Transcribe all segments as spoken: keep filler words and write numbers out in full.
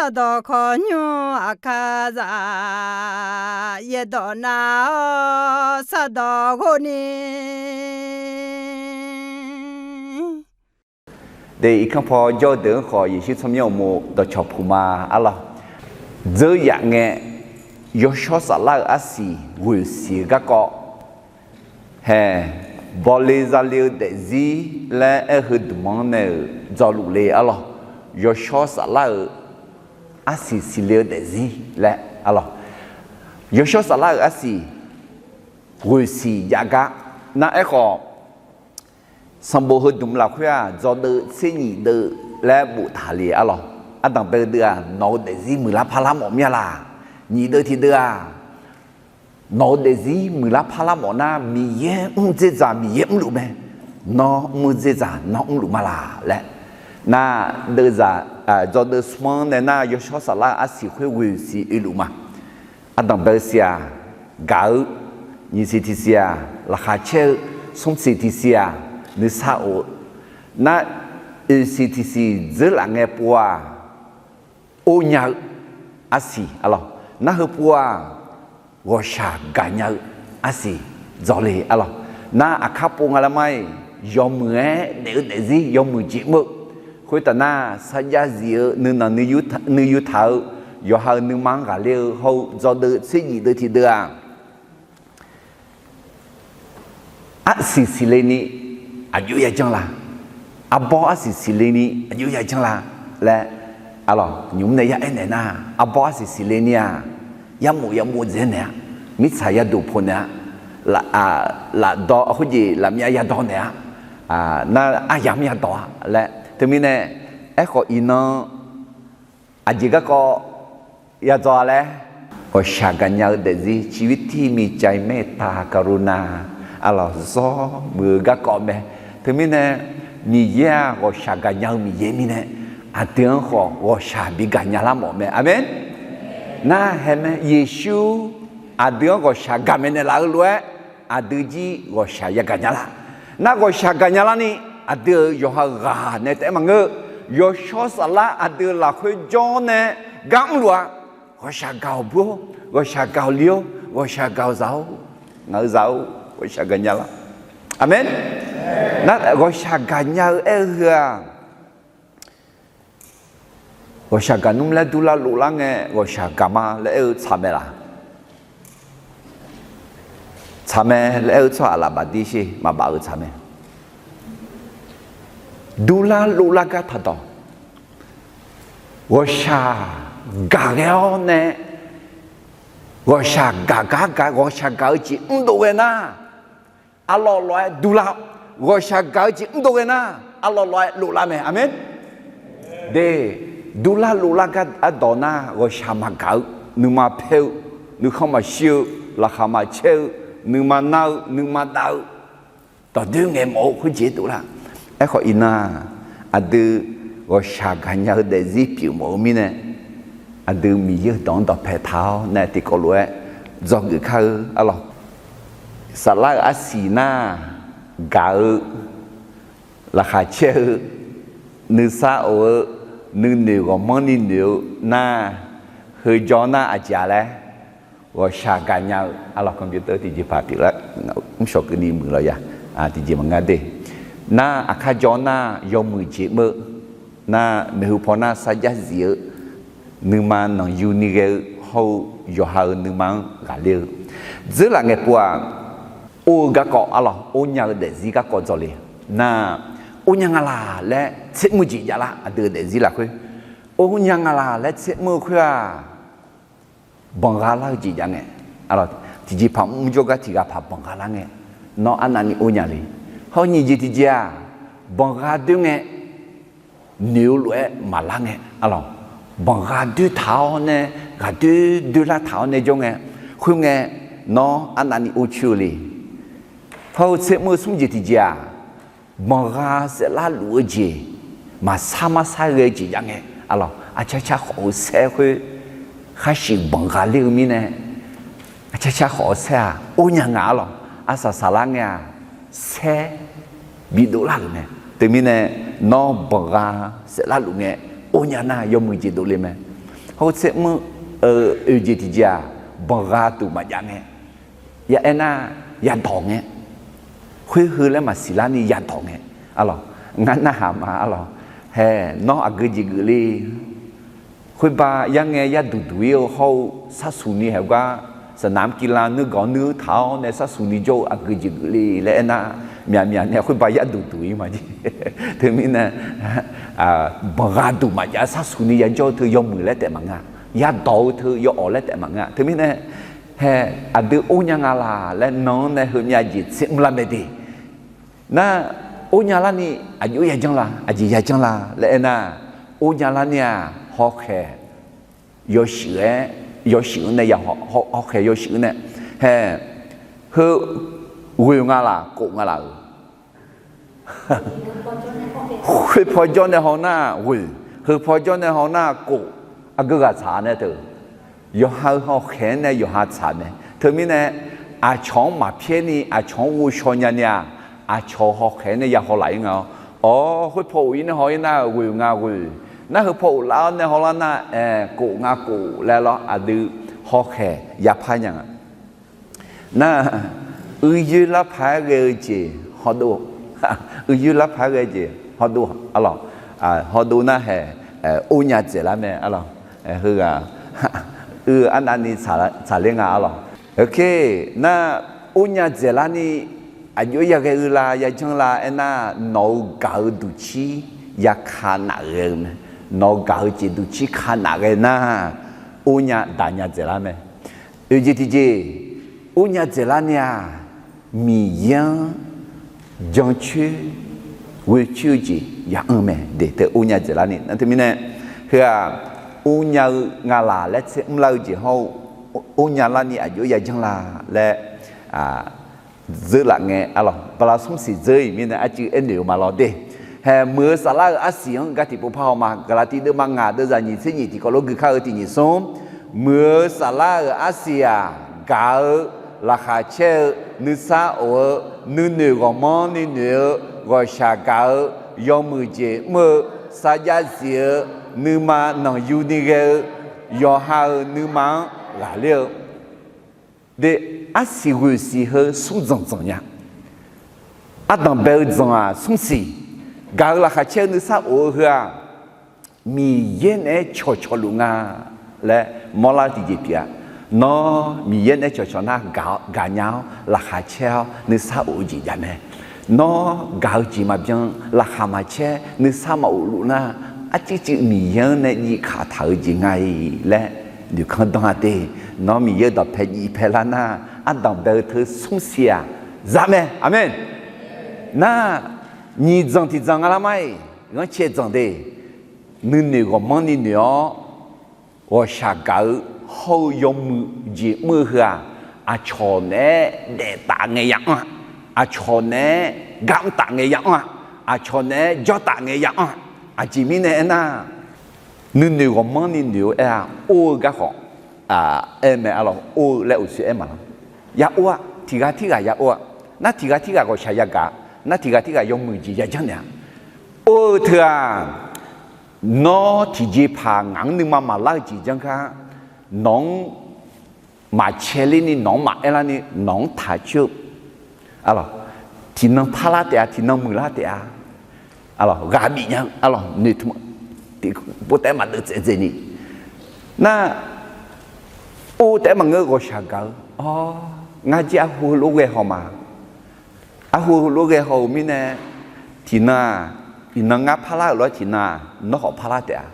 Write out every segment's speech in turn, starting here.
Sardawq khawqnymr aqkar zaq, yaerdawq nav-awr sardawq ghov ni. De irkanr paw jawr-eu deuq-anr khawf, Yeqsur tsawrmyanr uqmov dawqcawq puq ma arlawr. Dzeur yaf ngae, yawshawr saflar-euq arsiq ghoeq siq-eu garkawv hae, bawle zale-eu daefzir laer aer-eu heudmq-anr nae-euq dzawluf le arlawr. Yawshawr saflar-euq arsiq siqle-eu daefzir laer arlawr. Yawshawr saflar-euq arsiq ghoeq siq jav gar nar aerkhawf, sanqbof heudmq lafkhoer-aq, dzawdeuv tser nyif deuv laer boftaq le arlawr. Ardanq bae-eu deuv-aq, nawq-eu daefzir muiqlar parlar mawf mir-a laq. Nyif deuv tiqdeuv-aq, nawq-eu daefzir muiqlar parlar mawf nar, Miqyaer mr dzerdzaq Miqyaer mrluf mae. Nawr mr dzerdzaq nawr mrluf ma laq laer. Nar, deuvzaq, dzawdeuv smr-anr nae nar, yawshawr saflar-eu arsiq khoer ghoeq siq oeluf ma. Ardanq bae-eu siq-aq, gaq-eu, nyiq siq tiq siq-aq, laqkhaq caer-eu, smr siq tiq siq-aq, nuisar of-eu. Nar, oeq siq tiq siq dzeurlaf ngae pov-aq, or nya-eu arsiq arlawr. Nar, heupov-aq, ghawqshaq gaqnya-eu arsiq dzawle arlawr. Nar, aqkar pov nga laer mar-iq, yawmuiq-aer daef-eu daefzir yawmuiq jeq mr-eu. Khoertaf nar, sarjax zif-eu nuinanq nuiyu taq-eu yawqha-euq nuima-anr ghaqler-eu hawr-eu dzawdeuv tser nyif deuv tiqdeuv-aq, arsiq siqle ni aqjox ya janr la? Arbawr arsiq siqle ni aqjox ya janr la laer, arlawr, nymq mr nae ya aernaeq nar, arbawr arsiq siqle ni-aq, yarmof yamov dzaeq naeq-a, mirtsaq yaduq poq naeq-a, lafdawr khoerjeq lafmyav yadawr naeq-a, nar aryamr yadawq-a laer. Teumirnae, aerkhawf iqnan aqjeq garkawv yadzaw-a laer, ghawqshaq gaqnya-eu daefzir ชีวิตที่มีใจเมตตากรุณา arlawr, zawr muiq-eu garkawv mae. Teumirnae, Miqyaer-aq ghawqshaq gaqnya-eu Miqyaer mirnae, aqdui-anr khawf ghawqshaq bi gaqnya lar mawf mae. Aqmeq. Nar hae mae, Yeqsur aqdui-anr ghawqshaq gaqmaeq naeqlaf-eu lof-aer, aqdui jir ghawqshaq yagaq nya lar. Nar ghawqshaq gaqnya larni, aqdui-euq yawqha-euq ghaq nae taef-aer maqngeur. Yawshawr saflar aqdui-euq lafkhoer jawr nae gar mrluf-a. Ghawqshaq gaq-awq bur-or, ghawqshaq gaq-awq li-or, ghawqshaq gaq-awq zaq-or, ngaq-eu zaq-or, ghawqshaq gaqnya lar. Aqmeq. Nar ghawqshaq gaqnya-eu aer-eu heu-aq, ghawqshaq gaqnmr laer durlar lovlar ngae, ghawqshaq gaq ma laer aer-eu tsaq mae laq? Tsaq mae laer aer-eu tsawrhaq laf baf dir sher, maqbaf-eu tsaq mae. Durlar lovlar gar taqdawq. Ghawqshaq gaq ghae-awr nae, ghawqshaq gaq gar gaq, ghawqshaq gaq-eu jeq mrdov ghae nar, arlawr lawr-aer durlar-awr, ghawqshaq gaq-eu jeq mrdov ghae nar, arlawr lawr-aer lovlar mae. Aqmeq. De, durlar lovlar gar ardawq nar, ghawqshaq maqgaq-eu, nuima paer-eu, nuikhanr maqshir-eu, laqkhaq maqcaer-eu, nuima nar-eu, nuima dav-eu, dawqdoer ngaeq mawf-eu khoerjeq dovlar. Aerkhawf iqnan-aq, aqdui ghawqshaq gaqnya-eu daefzir pyeuf mawf-eu mirnae, aqdui Miqyaer-euq dawq-anr dawqpae taq-awr nae tiqkawv lof-aer dzawgeuf kar-eu arlawr. Saflar-euq arsiq nar, gaq-eu, laqkhaq caer-eu, nuisar of-eu, nuinoeq ghawqmanrni noeq-eu nar, heu jawr nar aqjeq-a laer, ghawqshaq gaqnya-eu arlawr, computer tiqjeqpaq pyeuflar, mrshawq keuvni muiq lawq ya, tiqjeq maqnga de. Nar aqkar jawr nar yawmuiq jeq mr-eu, nar maeqhu paw nar sarjax zif-eu, nuima nanqyuni ghae-eu hawr-eu yawqha-euq nuima-anr ghaqler-eu, dzeurlaf ngaeqpov-aq, or-eu garkawv arlawr, or nya-eu daefzir garkawv dzawle. Nar, or nya nga laq laer tser mr-eu jeq javlar, aqdui-euq daefzir lafkhoer. Or nya nga laq laer tser mr-eu khoer-aq, banqgha lar-eu jeq jav ngae, tiqjeqpaq mrjawr gar tiqghaq paq banqgha lar ngae, nawr arnavni or nya le. Hawr nyiq jeq tiqjeq-aq, banqgha doer ngae, noeq-eu lof-aer maqlar ngae arlawr, banqgha doer taq-awr nae, ghaqdoer doer lar taq-awr nae jawr ngae, khoerngae, nawr arnavni or coer-eu le. Hawr-eu tser mr-eu smr jeq tiqjeq-aq, banqgha saeflar luf-eu jeq, maqsar marsar ghae-eu jeq jav ngae arlawr, aqcar car khawf-eu saer khoer khar shif banqgha ler-eu mirnae, aqcar car khawf-eu saer-aq or nya nga arlawr, arsaq saqlar ngae-aq, saer bidov lar-euq mae. Teumirnae, nawr banqgha saeflar luf ngae or nya nar yawmuiq jeq dovle mae. Hawr tser mr-eu oeq jeq tiqjeq-aq, banqgha duq maqjav ngae, ya aernar, yadawq ngae, khoer heu laer maqsiq larni yadawq ngae, arlawq, ngar narhaq ma, arlawq, hae, nawr aqgeu jeq geufle. Khoerba yar ngae yar duqduq-ir-eu hawr-eu sharsuq ni haeq gar, saqnamq kiqlan nuigawq nuir taq-awr nae sharsuq ni jawr-eu aqgeu jeq geufle laer aernar, myaqmyaq nae khoerba yar duqduq-ir ma jeq. Teumirnae, banqgha duq maqjav sharsuq ni yajawr-eu teu yawmuiq laer taef maqngeur-a. Yadawq-eu teu yawawq laer taef maqngeur-a. Teumirnae, hae, aqdui or nya nga laq laer nan-anr nae heumyav jeq tser mr lar mae de. Nar, or nya larni aqjox yajanr la, aqjeq yajanr la laer aernar, or nya larni-aq, hawkhaeq yawshuif-aer, yawshuif-anr nae ya, hawkhaeq yawshuif-anr nae, hae, heu, ghoeq nga laq, kof nga laq-euq. Khoer paw jawr nae haw nar ghoeq, heu paw jawr nae haw nar kof, aqgeu ghaq tsaq nae teu. Yawqha-euq hawkhaeq-anr nae yawqha tsaq mae. Teumirnae, aqcawq-anr maqpyaer ni aqcawq-anr ghovshaw nya ni-aq, aqcawq hawkhaeq-anr nae ya haw laf-ir nga-awr. Awr, khoer paw of-ir nae haw-ir nar ghoeq nga ghoeq. Nar heu paw of lar-awr nae haw lar nar, aer, kof nga kof laer lawr, aqdui hawkhaeq yapar nya nga. Nar, uiyoer larpaq-aer ghae-eu jeq hawdov, uiyoer larpaq-aer ghae-eu jeq hawdov, arlawq, hawdov nar hae, or nya dzaeq lar mae, arlawq, heughaq, uiq arnavni tsaqler nga, arlawq. Nar, or nya dzaeq larni aqjox yaghae-eu la yajanr la aernar, nawq-eu gaq-eu duqcir yaka naf ghae-eu mae. Nawq-eu gaq-eu jeq duqcir ka naf ghae nar, or nya daq nya dzaeq lar mae. Oeq jeq tiqjeq, or nya dzaeq larni-aq, Miqyaer-anr jancoer ghoecoer-eu jeq ya'anr mae de. Teu or nya dzaeq larni nar teumirnae, heu-aq, or nya-eu nga laq laer tser mr lar-eu jeq hawr-eu, or nya larni aqjox yajanr la laer dzeur laf ngae, arlawq, bala smr siq dzeur-iq mirnae arcuiv aernoeq-eu ma lawr de. Hae, muiq-eu saflar-euq arsiq-anr gar tiqpov par haw ma. Gaqlaqtiv deuvma ngaq deuvzaq nyiq tser nyiq tiqkawv lof gui kar-eu tiq nyiq smr. Muiq-eu saflar-euq arsiq-aq, gaq-eu laqkhaq caer-eu nuisar of-eu nuinoeq ghawqmanrni noeq-eu ghawqshaq gaq-eu yawmuiq jeq mr-eu sarjax zif-eu nuima nanqyu ni ghae-eu yawqha-euq nuima-anr ghaqler-eu de. Arsiq ghoeq siq heu smr dzanq dzanq nya. Ardanq bae-eu dzanq-aq smr siq. Gaq-eu laqkhaq caer-eu nuisar of-eu heu-aq, Miqyaer naeq-aer cawqcawq luf nga laer mawrlar tiqjeq pyeuf-a. Nawr Miqyaer naeq-aer cawqcawq nar, gaq nya-awr laqkhaq caer-awr nuisar of-eu jeq jaq mae. Nawr gaq-eu jeq maqbyan, laqkhaq maqcaer, nuisar maq of luf nar, arcuivcuiv Miqyaer-anr nae jiv kaq taq-eu jeq nga-iq laer noeqkanr danr-a de. Nawr Miqyaer-euq dawqpae jiv pae lar nar, ardanq bae-eu teu smr siq-aq, za mae. Aqmeq. Nar, nyiq dzanq tiq dzanq nga lar mar-iq, ghanrcae dzanq de. Nuinoeq ghawqmanrni noeq-awr, ghawqshaq gaq-eu hawr-eu yawmuiq jeq mr-eu heu-aq, aqcawq naeq-aer daef taf ngae ya anr-a. Aqcawq naeq-aer gar mr taf ngae ya anr-a. Aqcawq naeq-aer jawr taf ngae ya anr-a. Aqjeq mirnae aernar, nuinoeq ghawqmanrni noeq-eu aer-a, or-eu garkhawf, aer mae, arlawq, or-eu laer uqshoe aer maqlanr. Ya or-a, tiq ghaq tirghaq ya or-a. Nar tiq ghaq tirghaq ghawqshaq yagaq, nar tiq ghaq tirghaq yawmuiq jeq yajanr naeq-a. Or-eu teu-aq, nawr tiqjeqpaq ngaq-anr nuima maqlar-eu jeq janr kar, nawq-anr maqcae lerni nawq-anr maqaer larni nawq-anr taq coer-eu, arlawq, tiqnan parlar taef-a, tiqnan muiqlar taef-a, arlawq, ghaq bif nya-eu, arlawq, noeqtmq, tiqpov taef maqdeuv tsaev dzaeqni, nar, or taef-aer maqngeur ghawqshaq gaq-eu, awr, ngar jir arhu heulof ghae haw ma. Arhu heulof ghae haw-euq mirnae, tiqnan-aq, iqnan ngar parlar-euq lof-aer tiqnan-aq nawr khawf parlar taef-a.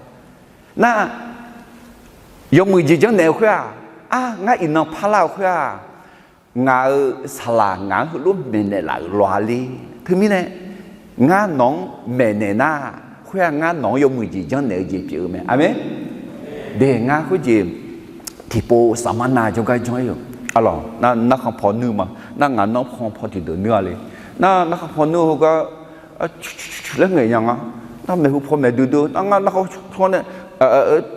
Nar, yawmuiq jeq janrnaeq-eu khoer-aq, ar, ngar iqnan parlar-euq khoer-aq, ngaq-euq saqlaq ngaq-anr heulof maeqnaeq laf-euq lawq-a le. Teumirnae, ngar nawq-anr maeqnaeq nar, khoer-aq ngar nawq-anr yawmuiq jeq janrnaeq-eu jeq pyeuf-eu mae. Aqmeq. De, ngar khoerjeq tiqpov safmar nav jawrgar janr-ir-euq, arlawq, nar narkhan paw nuir ma. Nar ngaq narkhan paw tiqdeuq nuir-a le. Nar narkhan paw nuir heugar laer ngaeq nya nga. Nar maeqhu paw maeqdui dui, nar ngar narkhan paw nae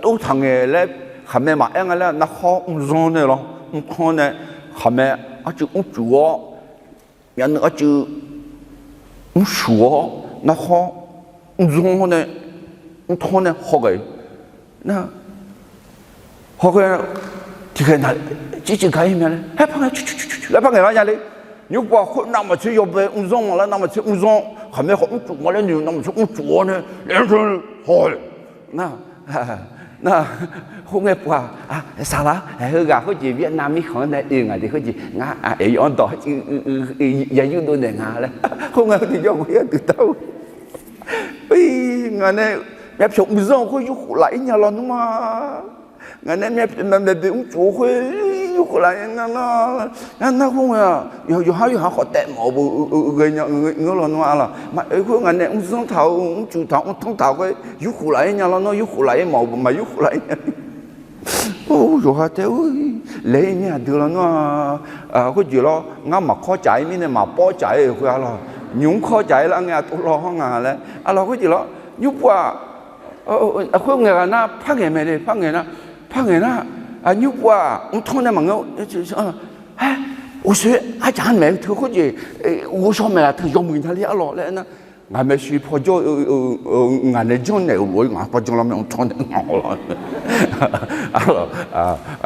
tov taq ngae laer, khaqmae maqaer nga laer, narkhan mrzanr nae lawr, mrkanr nae, khaqmae arcuiv mrcuf-awr, myavnuiv arcuiv mrcuf-awr, narkhan mrzanr nae, mrkanr nae haw ghae-eu. Nar, Hawkhaer tiqkhaeq na, ciqciq ga-ir mya laer, haer par ngae cu cu cu cu laer par ngaeq lar nya le. Nymrpov-aq khoer navmaqtser yawbae mrzanr ma laer, navmaqtser mrzanr, khaqmae khawf mrcuf ma laer noeq, navmaqtser mrcuf-awr nae, laer haw. Nar, nar, khoerngae pov-aq, saqlaq, heughaq khoerjeq Vietnam mirkhanq-anr nae oe ngaq de khoerjeq ngar, aqyawf-anr dawq ya yurdov naeq nga laer, khoerngae tiqjawr ghoe-aer duidar-eu Ngaq nae myavpyawq mqzanr-eu khoer yurkhof laf-ir nya lawnmr-a. Ngaq nae myavpyawq maeqboeq mrcuf-eu khoer yurkhof laf-ir nya nar, nar khoerngae-aq, yawqha yawqha khawf taef mawf-eu ghaenya ngeur lawnmr-a laq. Maqoe khoer ngaq nae mqzanr taq-eu, mrcuf taq-eu, mrtanr taq-eu khoer yurkhof laf-ir nya lawnmr, yurkhof laf-ir mawf-eu maqyurkhof laf-ir nya. Or, yawqha taef-aer laeq-ir mir aqdui lawnmr-a. Khoerjeq lawr, ngar maqkawr caf-ir mirnae maqpawr caf-ir-euq khoer-a lawq. Nymq-mr kawr caf-ir lar ngae aqtov law hawr nga laer. Aqlawq khoerjeq lawr, nymrpov-aq, khoerngae ghaq nar par ngaeq mae le, par ngaeq nar, par ngaeq nar, nymrpov-aq mrtanr nae maqngeur, haer, uqshoe arcaq-anr maeq-eu teu khoerjeq, ghovshaw maeqlaf teu yawmuiq nya le arlawq laer aernar, ngaq maeqshi pawjawr-eu, ngaq nae janrnaeq-euq lof-aer ngaq-anr par janr lar mae, mrtanr nae nga lawq.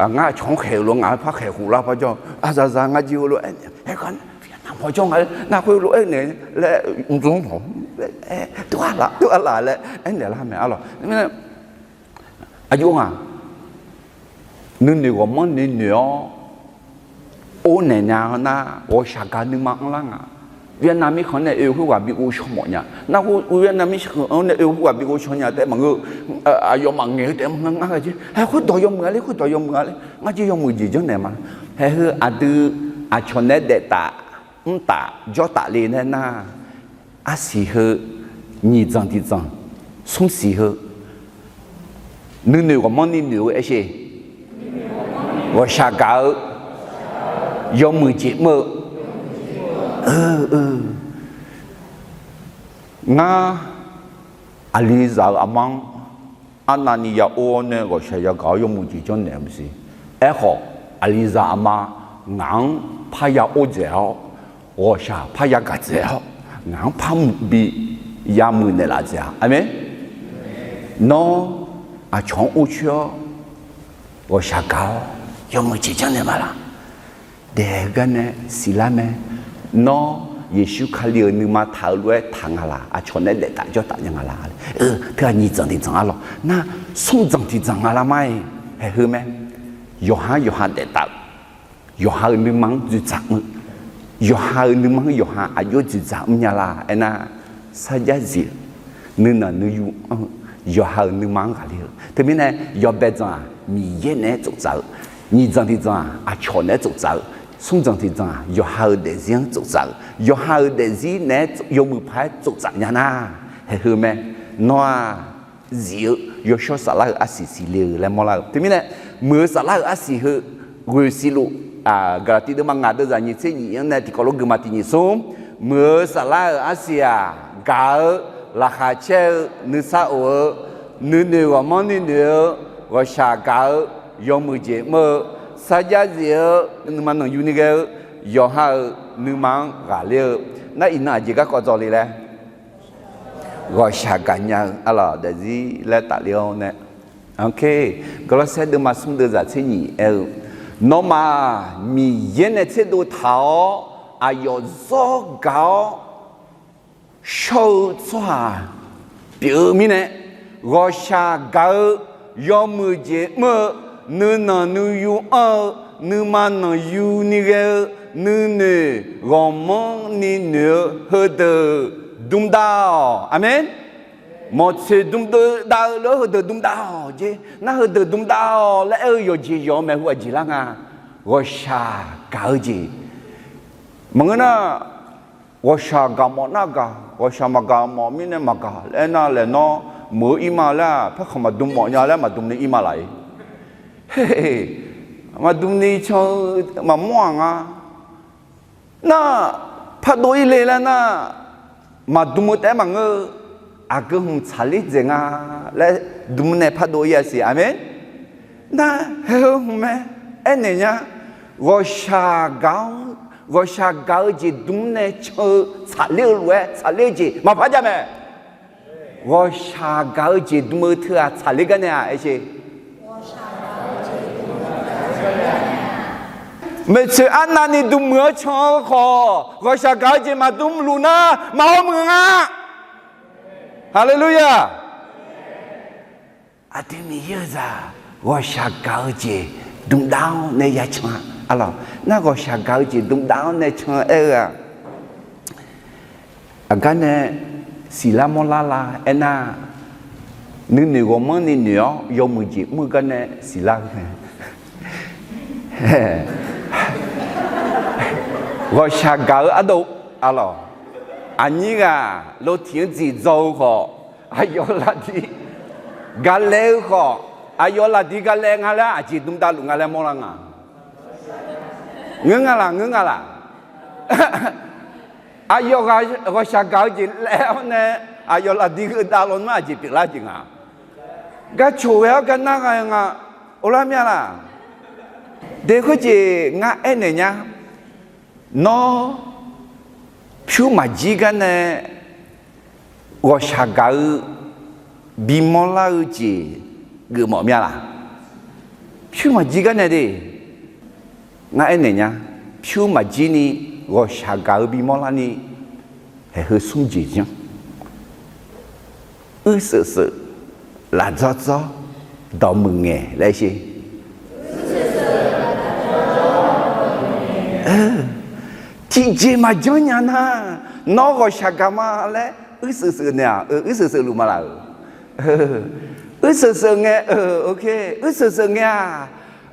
Ngar aqcawq-anr khaeq-euq lof-aer ngaq-anr par khaeq khof lar par janr, aqzaqzaq ngar jir heulof-aer, aerkar, naqmawr janr nga nar khoerlof-aer naeq laer, mqzanr-awr, tov-a laf, tov-a laf laer aernaeq lar mae arlawq. Aqjox ngaq nuinoeq ghawqmanrni noeq-awr, or naeq nya-eu nar, ghawqshaq gaq nuima anrlar nga. Vietnam mirkhanq nae oe-eu khoerghaq bi ghovshaw mawf nya. Nar khoer Vietnam mirkhanq-anr nae oe-eu khoerghaq bi ghovshaw nya taef maqngeur. Aqyawfmaf ngaeq-eu taef maqngeur ngar ghae jir. Haer khoerdawq yawmuiq-a le, khoerdawq yawmuiq-a le. Ngar jir yawmuiq jeq janrnaeq ma. Haeq heu aqdui aqcawq naeq-aer daef taf, mr taf, jawr taf le nae nar, arsiq heu, nyiq dzanq tiq dzanq, smr siq heu, nuinoeq ghawqmanrni noeq-eu aershe, ghawqshaq gaq-eu yawmuiq jeq mr-eu, ngar aqlizaq-euq aqma-anr arnavni ya or-awr nae ghawqshaq yagaq-awr yawmuiq jeq janrnaeq-eu maqsiq. Aerkhawf, aqlizaq aqma ngaq-anr parya or dzaeq-awr, ghawqshaq parya gaq dzaeq-awr, ngaq-anr par bi yamuiq naeqlaf dzaeq-a. Aqmeq. Nawr aqcawq-anr or coer-awr ghawqshaq gaq-awr yawmuiq jeq janrnaeq ma laq? Daeq-eu gar nae siqlar mae. Nawr Yeqsur Kali-euq nuima taq-eu lof-aer taq nga laq? Aqcawq naeq-aer daef taf jawr taf nya nga laq? Teughaq nyiq dzanq tiq dzanq arlawq. Nar smr dzanq tiq dzanq nga lar ma-iq, haeq heu mae. Yawqha-anr yawqha daef taf-eu, yawqha-euq nuima-anr dzoeqdzaq mr-eu, yawqha-euq nuima-anr yawqha aqjox dzoeqdzaq mrnya laq? Aernar, sarjax zif-eu, nuinanq nuiyu anr-eu, yawqha-euq nuima-anr ghaqler-eu. Teumirnae yawbae dzanq-aq Miqyaer naeq-aer tsoftsaf-eu, nyiq dzanq tiq dzanq-aq aqcawq naeq-aer tsoftsaf-eu, smr dzanq tiq dzanq-aq yawqha-euq daefzir-anr tsoftsaf-eu, yawqha-euq daefzir naeq-aer yawmuiq paq-aer tsoftsaf nya nar, haeq heu mae. Nawr-aq zif-eu yawshawr saflar-euq arsiq siqle-eu laer mawrlar-eu. Teumirnae muiq-eu saflar-euq arsiq heu ghoeq siqluf, Gaqlaqtiv deuvma ngaq deuvzaq nyiq tser nyiq-anr nae tiqkawv lof guiqma tiq nyiq smr, muiq-eu saflar-euq arsiq-aq gaq-eu, laqkhaq caer-eu, nuisar of-eu, nuinoeq ghawqmanrni noeq-eu, ghawqshaq gaq-eu, yawmuiq jeq mr-eu, sarjax zif-eu, nuima nanqyuni ghae-eu, yawqha-euq nuima-anr ghaqler-eu. Nar iqnan aqjeq garkawv dzawle laer ghawqshaq gaqnya-eu arlawq daefzir laer tafler-awr nae, Gawrlawrsaer deuvma smr deuvzaq tser nyiq aer-eu, nawmaf Miqyaer nae tserdov taq-awr aqyawf zawr gaq-awr shawr-eu tsawrhaq pyeuf-eu mirnae, ghawqshaq gaq-eu, yawmuiq jeq mr-eu, nuinanq nuiyu anr-eu, nuima nanqyuni ghae-eu, nuinoeq ghawqmanrni noeq-eu heudeuq dmdav-awq. Aqmeq. Mawqtsoeq dmdav-eu lof-aer heudeuq dmdav-awq jeq. Nar heudeuq dmdav-awq laer aer-eu yawqjeq yawq-eu maeqhu aqjeq lar nga. Ghawqshaq gaq-eu jeq. Maqngeur nar, ghawqshaq gaq mawf nar gaq, ghawqshaq maqgaq mawf mirnae maqgaq laer aernar, laeq nawr muiq-eu ir ma laer-aq, paerkhanq maqdm mawf nya laer maqdm ni ir ma laq-ir. Maqdm ni can-eu maqmawr-aq nga. Nar, pardov ir le laer nar, maqdm-eu taef-aer maqngeur-eu, aqgeu hmq tsaqler dzaeq nga laer dm nae pardov ir-a siq. Aqmeq. Nar, haeq heu hmq mae, aernaeq nya, ghawqshaq gaq-awr, ghawqshaq gaq-eu jeq dm nae can-eu tsaqler-eu lof-aer tsaqler-eu jeq maqpar jav mae. Ghawqshaq gaq-eu jeq dm-eu teu-aq tsaqler gar nae-aq aer sher. Maeqtsoeq arnavni dm muiq-eu can-eu khawf, ghawqshaq gaq-eu jeq maqdm luf nar, maqhaw muiq nga. Haleluya! Aqdui Miqyaer-eu zaq ghawqshaq gaq-eu jeq dmdav-awr nae ya can-a. Arlawq, nar ghawqshaq gaq-eu jeq dmdav-awr nae can-eu aer-eu-aq, aqgar nae siqlar mawrlar la aernar, nuinoeq ghawqmanrni noeq-awr yawmuiq jeq mr-eu gar nae siqlar-eu ghawqshaq gaq-eu ardov, arlawq, aqnyir ghaq lov tiq-anr dziq dzaw-eu khawf, aqyawf lafdir gaqlae-eu khawf, aqyawf lafdir gaqlae nga laer aqjeq dmdav luf nga laer mawrlar nga. Ngeur nga laq, ngeur nga laq. Aqyawf ghawqshaq gaq-eu jeq laev-awr nae, aqyawf lafdir geudav lawnmr aqjeq pyeuflar jeq nga. Gar coq ghae-awr gar nar ghae nga, orlar mya laq. De khoerjeq ngar aernaeq nya. Nawr pyur maqjir gar nae ghawqshaq gaq-eu bimawr lar-eu jeq geufmawf mya laq? Pyur maqjir gar nae de, ngar aernaeq nya. Pyur maqjir ni ghawqshaq gaq-eu bimawr larni, haeq heu smr jeq janr. Uirseuq seuq, lafdzawr dzawr, dawqmuiq ngaeq laer sher. Tiqjeq maqjanr nya nar, nawr ghawqshaq gaq ma laer uirseuq seuq naeq-aq, uirseuq seuq luf ma laq-euq. Uirseuq seuq ngae, uirseuq seuq ngae-aq,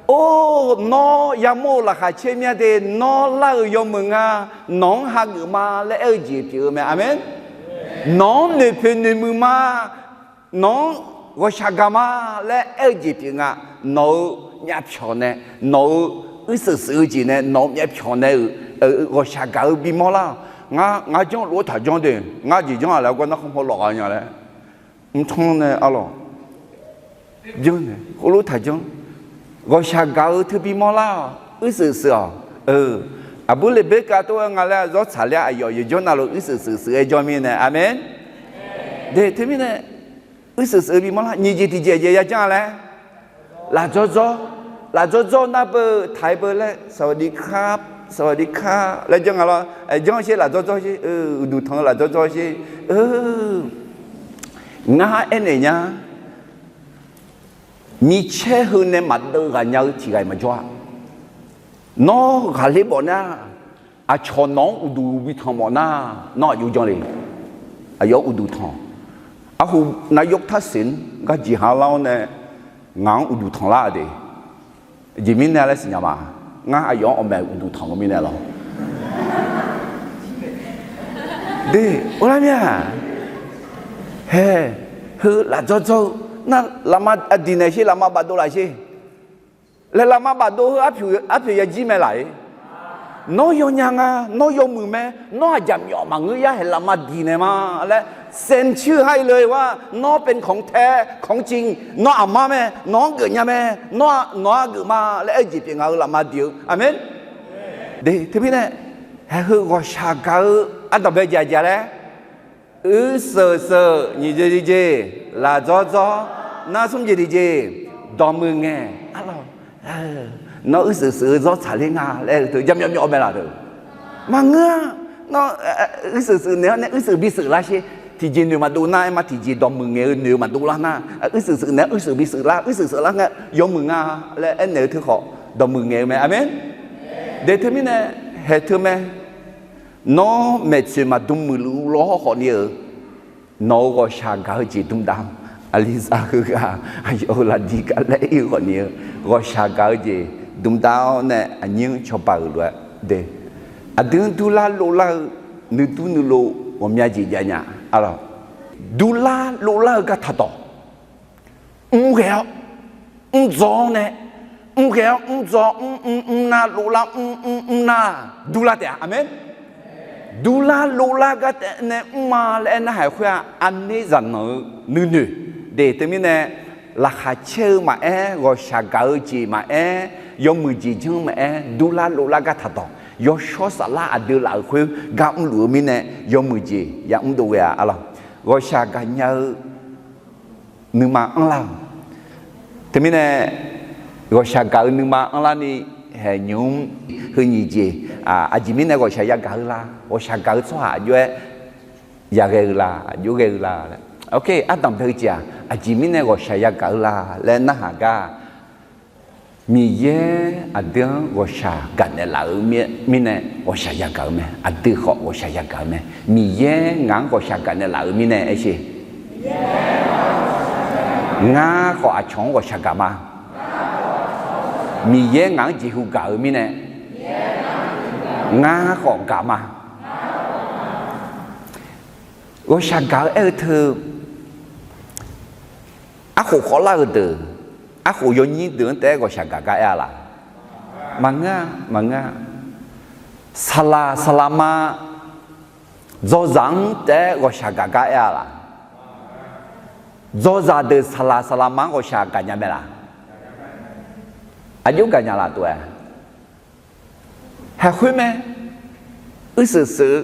or, nawr yamawr-eu laqkhaq caer mya de, nawr lar-euq yawmuiq nga, nawq-anr hageuf ma laer aer-eu jeq pyeuf-eu mae. Aqmen. Nawq-anr noeqpoeq noeqmuiq ma, nawq-anr ghawqshaq gaq ma laer aer-eu jeq pyeuf nga. Nawq-euq myavpyawq nae, nawq-euq uirseuq seuq-eu jeq nae, nawq-euq myavpyawq nae-euq ghawqshaq gaq-eu bimawr lar-awq. Ngar, ngar janr lof-aer taqjanr de, ngar jeq janr-aq laer gar nar khanrpaw lawf gha nya laer. Mrtanr nae arlawq, janr nae khoerlof taqjanr. Ghawqshaq gaq-eu teu bimawr lar-awq, uirseuq seuq-awq. Aqbur Leqberkav tov-aer nga laer zawr tsaqler-a, aqyawf yawqjawr navluf uirseuq seuq seuq-aer jawr mirnae, aqmen. De teumirnae, uirseuq seuq-eu bimawr lar, nyiq jeq tiqjeq jeq yajanr-a laer, lafdzawr dzawr, lafdzawr dzawr nar beu taq-aer beu laer, saqwaqdi kar, saqwaqdi kar laer janr nga lawr, janr sher, lafdzawr dzawr sher, uqduq tanq-eu lafdzawr dzawr sher. Ngar aernaeq nya, micaer heu nae maqdeuv ghaq nya-eu tiq ghaq-iq maqjawr-a. Nawr ghaqler mawf nar, aqcawq nawq-anr uqduq bi tanq mawf nar, nawr aqjox janr le. Aqyawf-anr uqduq tanq. Arhu nar yawr kar seq-anr gar jeqha lar-awr nae, ngaq-anr uqduq tanq lar-a de. Aqjeq mirnae laer siqnya ma. Ngar aqyawf-anr awqmaeq uqduq tanq-eu mirnae lawr. De, orlar mir-a. Hae, heu lafdzawr dzawr-eu nar, lafma diq naeq sher, lafma bafdov laf sher. Laer lafma bafdov heu arpoeq yajir mae laf-ir. Nawr yawnya nga, nawr yawmuiq mae, nawr aqjaq myawf maqngeur yar haeq lafma diq naeq ma laer, เซ็นชื่อ ha-ir le-eu-aq, nawr เป็นของแท้ ของจริง, nawr aqma mae, nawq-anr geufnya mae, nawr nawq-anr geuf ma laer aer-eu jeq pyeuf nga-eu lafma diq-eu. Aqmen. De teumirnae, haeq heu ghawqshaq gaq-eu ardanqbae jaqjaq laer, uirseuq seuq, nyiq jeq tiqjeq, lafdzawr dzawr, nar smr jeq tiqjeq, dawqmuiq ngaeq, arlawq, nawr uirseuq seuq-eu zawr tsaqler nga laer-eu teu jaqmyawf myawf mae laf deuq. Maqngeur-a. Nawr uirseuq seuq naeq-awr nae uirseuq bi seuq lar sher. Tiqjeq noeq maqdov nar aer ma, tiqjeq dawqmuiq ngaeq-eu noeq maqdov lar nar, uirseuq seuq naeq-awr uirseuq bi seuq lar, uirseuq seuq lar ngae yawmuiq nga laer aernaeq-eu teu khawf, dawqmuiq ngaeq-eu mae. Aqmen. De teumirnae, haeq teu mae. Nawr maeqtsoeq maqdm muiqluf lawr hawr khawf ni-euq, nawq-euq ghawqshaq gaq-eu jeq dmdav-awr, aqliza heughaq aqyawf-euq lafdiq gaqlaer ir-eu khawf ni-eu, ghawqshaq gaq-eu jeq dmdav-awr nae aqnyir-anr cawba-euq lof-aer de. Aqdui-anr durlar lovlar-eu nuidur nuilov ghawqmya jeq jav nya. Arlawq, durlar lovlar-eu gar taqdawq. Mr ghae-awr, mr dzaw-awr nae, mr ghae-awr mr dzaw, mr mr mr nar lovlar, mr mr mr nar durlar taef-a. Aqmen. Durlar lovlar gar taef nae mr ma laer aer narhaq khoer-aq, arner zaqnanq-eu nuinoeq de. Teumirnae, laqkhaq caer-eu maqaer, ghawqshaq gaq-eu jeq maqaer, yawmuiq jeq janr maqaer, durlar lovlar gar taqdawq. Yawshawr saflar aqdui laf-euq khoer gar mrluf-eu mirnae, yawmuiq jeq yamr dov ghae-a. Arlawq, ghawqshaq gaqnya-eu nuima anrlar-euq. Teumirnae, ghawqshaq gaq-eu nuima anrlarni, haeq nymq-mr heu nyiq jeq, aqjeq mirnae ghawqshaq yagaq-eu la? Ghawqshaq gaq-eu tsawrhaq aqjox-aer yaghae-eu la? Aqjox ghae-eu la? Ardanq bae-eu jeq-aq, aqjeq mirnae ghawqshaq yagaq-eu la laer narhaq gar, Miqyaer aqdui-anr ghawqshaq gaqnaeq laf-eu mirnae ghawqshaq yagaq-eu mae. Aqdui khawf ghawqshaq yagaq-eu mae. Miqyaer ngaq-anr ghawqshaq gaqnaeq laf-eu mirnae aer sher. Ngar khawf aqcawq-anr ghawqshaq gaq ma. Miqyaer ngaq-anr jeqhu gaq-eu mirnae, ngar khawf gaq ma. Ghawqshaq gaq-eu aer-eu teu, arkhof khawvlar-eu deuq, arkhof yawnyir deuq-anr taef-aer ghawqshaq gaq gar aer-a laq? Maqngeur-a, maqngeur-a. Saqlaq saqlaqma dzawzaq-anr taef-aer ghawqshaq gaq gar aer-a laq? Dzawzaq deuq saqlaq saqlaqma-anr ghawqshaq gaqnya mae laq? Aqjox gaqnya laf tov-aer, haeqkhoer mae, uirsheuq sheuq-eu,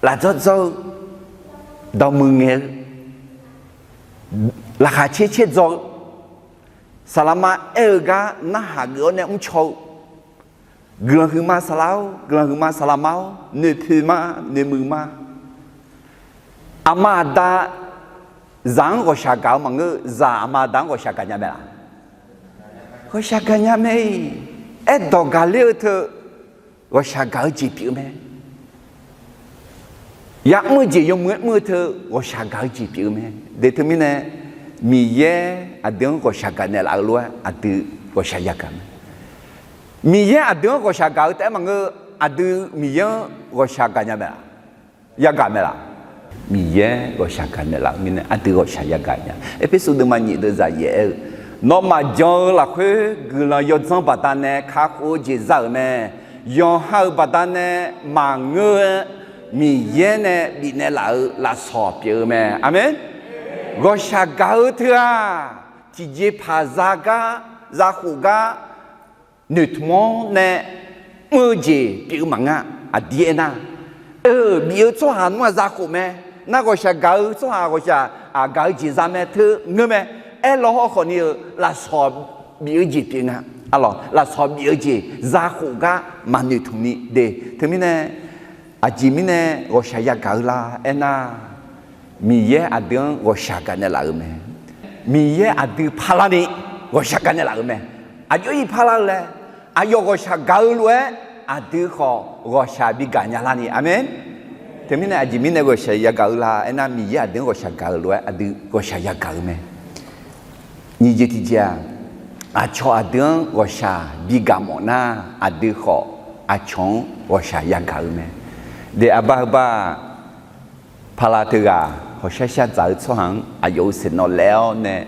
lafdzawr dzawr-eu, dawqmuiq ngaeq-eu, laqkhaq caer caer dzaw-eu, saqlaqma aer-eu gar narhaq geuf-awr nae mrcaw-eu, guiqlanq huiqma saqlaq-or, guiqlanq huiqma saqlaqma-or, noeqpoeq ma, noeqmuiq ma. Aqma aqda zaq-anr ghawqshaq gaq-eu maqngeur, zaq aqma aqda-anr ghawqshaq gaqnya mae laq? Ghawqshaq gaqnya mae-iq. Aerdawq gaqler-eu teu ghawqshaq gaq-eu jeq pyeuf-eu mae. Ya'mr-eu jeq yawmuiq-aer mr-eu teu ghawqshaq gaq-eu jeq pyeuf-eu mae. Deuq teumirnae, Miqyaer aqdui-anr ghawqshaq gaqnaeq laf-eu lof-aer aqdui ghawqshaq yagaq mae. Miqyaer aqdui-anr ghawqshaq gaq-eu taef-aer maqngeur, aqdui Miqyaer-anr ghawqshaq gaqnya mae laq? Yagaq mae laq? Miqyaer ghawqshaq gaqnaeq laf-eu mirnae aqdui ghawqshaq yagaq nya. Erpersu deuvma nyiq deuvzaq yaef aer-eu, nawmaf jan-eu lafkhoer guiqlanq yawdzanr baqdanae kakhof-eu jeq za-euq mae. Yawqha-euq baqdanae maqngeur-aer Miqyaer nae bifnaeq laf-eu lafsawq pyeuf-eu mae. Aqmeq. Ghawqshaq gaq-eu teu-aq, tiqjeqpaq za gar, zakhof gar, noeqtmq-awr nae mr-eu jeq pyeuf-eu maqngeur. Aqdir aernar, eu, bif-eu tsawrhaq nmr-aq zakhof mae. Nar ghawqshaq gaq-eu tsawrhaq ghawqshaq gaq-eu jeq za mae teu ngeur mae. Aerlaw hawkhawf ni-eu lafsawq bif-eu jeq pyeuf nga. Arlawq, lafsawq bif-eu jeq zakhof gar maqnoeqtmq ni de. Teumirnae, aqjeq mirnae ghawqshaq yagaq-eu la aernar, Miqyaer aqdui-anr ghawqshaq gaqnaeq laf-euq mae. Miqyaer aqdui parlarni ghawqshaq gaqnaeq laf-euq mae. Aqjox-ir parlar-eu laer, aqyawf ghawqshaq gaq-eu lof-aer aqdui khawf ghawqshaq bigaq nya larni. Aqmeq. Teumirnae aqjeq mirnae ghawqshaq yagaq-eu la aernar, Miqyaer aqdui-anr ghawqshaq gaq-eu lof-aer aqdui ghawqshaq yagaq-eu mae. Nyiq jeq tiqjeq-aq, aqcawq aqdui-anr ghawqshaq bigaq mawf nar, aqdui khawf aqcawq-anr ghawqshaq yagaq-eu mae. De, aqbar heu bar-aq, pala teughaq hawqshar shar dzaq-eu tsawrhaq-anr aqyawf-euq saeqnawv laef-awr nae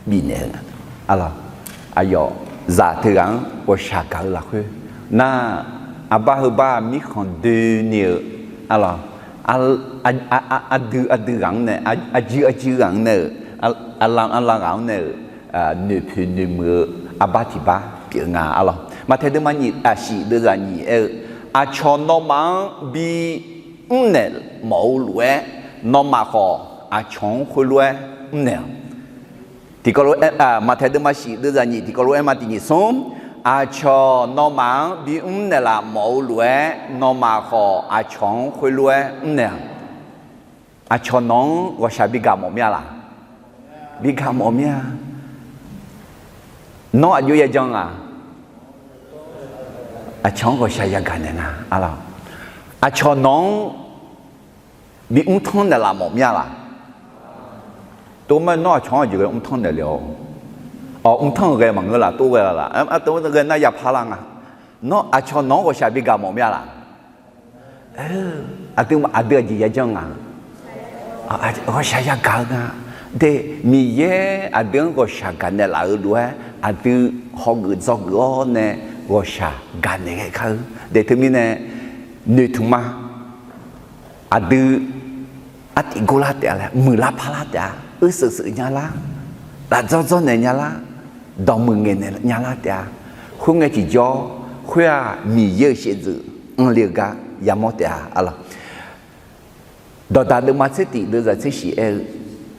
bifnaeq-eu nga. Arlawq, aqyawf zaq teughaq-anr ghawqshaq gaq-eu lafkhoer nar, aqbar heu bar mirkhanq doeni-eu, arlawq, aqdui aqdui ghaq-anr nae, aqjui aqjui ghaq-anr nae-euq, aqlav aqlav ghaq-anr nae-euq noeqpoeq noeqmuiq-eu arbar tiq bar pyeuf nga. Arlawq, Maqtaeq deuvma nyiq, aqshif deuvzaq nyiq aer-eu, aqcawq nawmaf-anr bi mrnaeq mawf-eu lof-aer, nawmaf khawf aqcawq-anr khoerlof-aer mrnaeq-awq. Tiqkawv lof-aer, Maqtaeq deuvma shif deuvzaq nyiq tiqkawv lof-aer ma tiq nyiq smr, aqcawq nawmaf-anr bimr naeqlaf mawf-eu lof-aer, nawmaf khawf aqcawq-anr khoerlof-aer mrnaeq-awq. Aqcawq nawq-anr ghawqshaq bigaq mawf mir-a laq? Bigaq mawf mir-a. Nawr aqjox yajan ngaq? Aqcawq-anr ghawqshaq yagaq naeq nga. Aqcawq nawq-anr bimr tanr naeqlaf mawf mir-a laq? Tov ma, nawr aqcawq-anr aqjeq ghae mr tanr naeq le-awq. Awq, mr tanr-euq ghae maqngeur laf, tov ghae laf laf, tov ghae nar yapar lar nga. Nawr aqcawq nawq-anr ghawqshaq bigaq mawf mir-a laq? Aqdui, aqdui aqjeq yajan ngaq? Ghawqshaq yagaq-eu nga. De, Miqyaer aqdui-anr ghawqshaq gaqnaeq laf-eu lof-aer aqdui hawgeuf dzawgeuf-awr nae ghawqshaq gaqnaeq ghae kar-eu. De, teumirnae noeqtmq ma. Aqdui artif gor lar taef-a laer, muiqlar parlar taef-a, uirsheuq sheuq nya lar, lafdzawr dzawrnaeq nya lar, dawqmuiq ngaeqnaeq nya lar taef-a. Khoerngae tiqjawr, khoer-aq Miqyaer-euq shaevdzeuf anr le-eu gar yamawr taef-a. Arlawq, Dawqdaq deuvma tser tif deuvzaq tser shif aer-eu,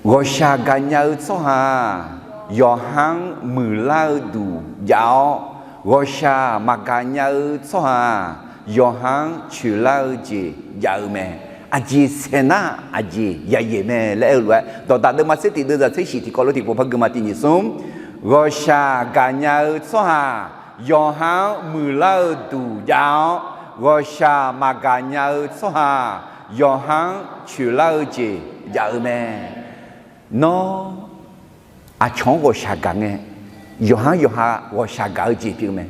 ghawqshaq gaqnya-eu tsawrhaq-aq, yawqha-anr muiqlar-eu duq jav-awr, Ghawqshaq maqgaq nya-eu tsawrhaq-aq, yawqha-anr coeqlar-eu jeq jav-eu mae. Aqjeq saeqnar aqjeq yayaeq mae laer aer-eu lof-aer, Dawqdaq deuvma tser tiq deuvzaq tser shif tiqkawv lof tiqpov par gui ma tiq nyiq smr. Ghawqshaq gaqnya-eu tsawrhaq yawqha-anr muiqlar-eu duq jav-awr, ghawqshaq maqgaq nya-eu tsawrhaq yawqha-anr coeqlar-eu jeq jav-eu mae. Nawr aqcawq-anr ghawqshaq gaq ngae, yawqha-anr yawqha ghawqshaq gaq-eu jeq pyeuf-eu mae.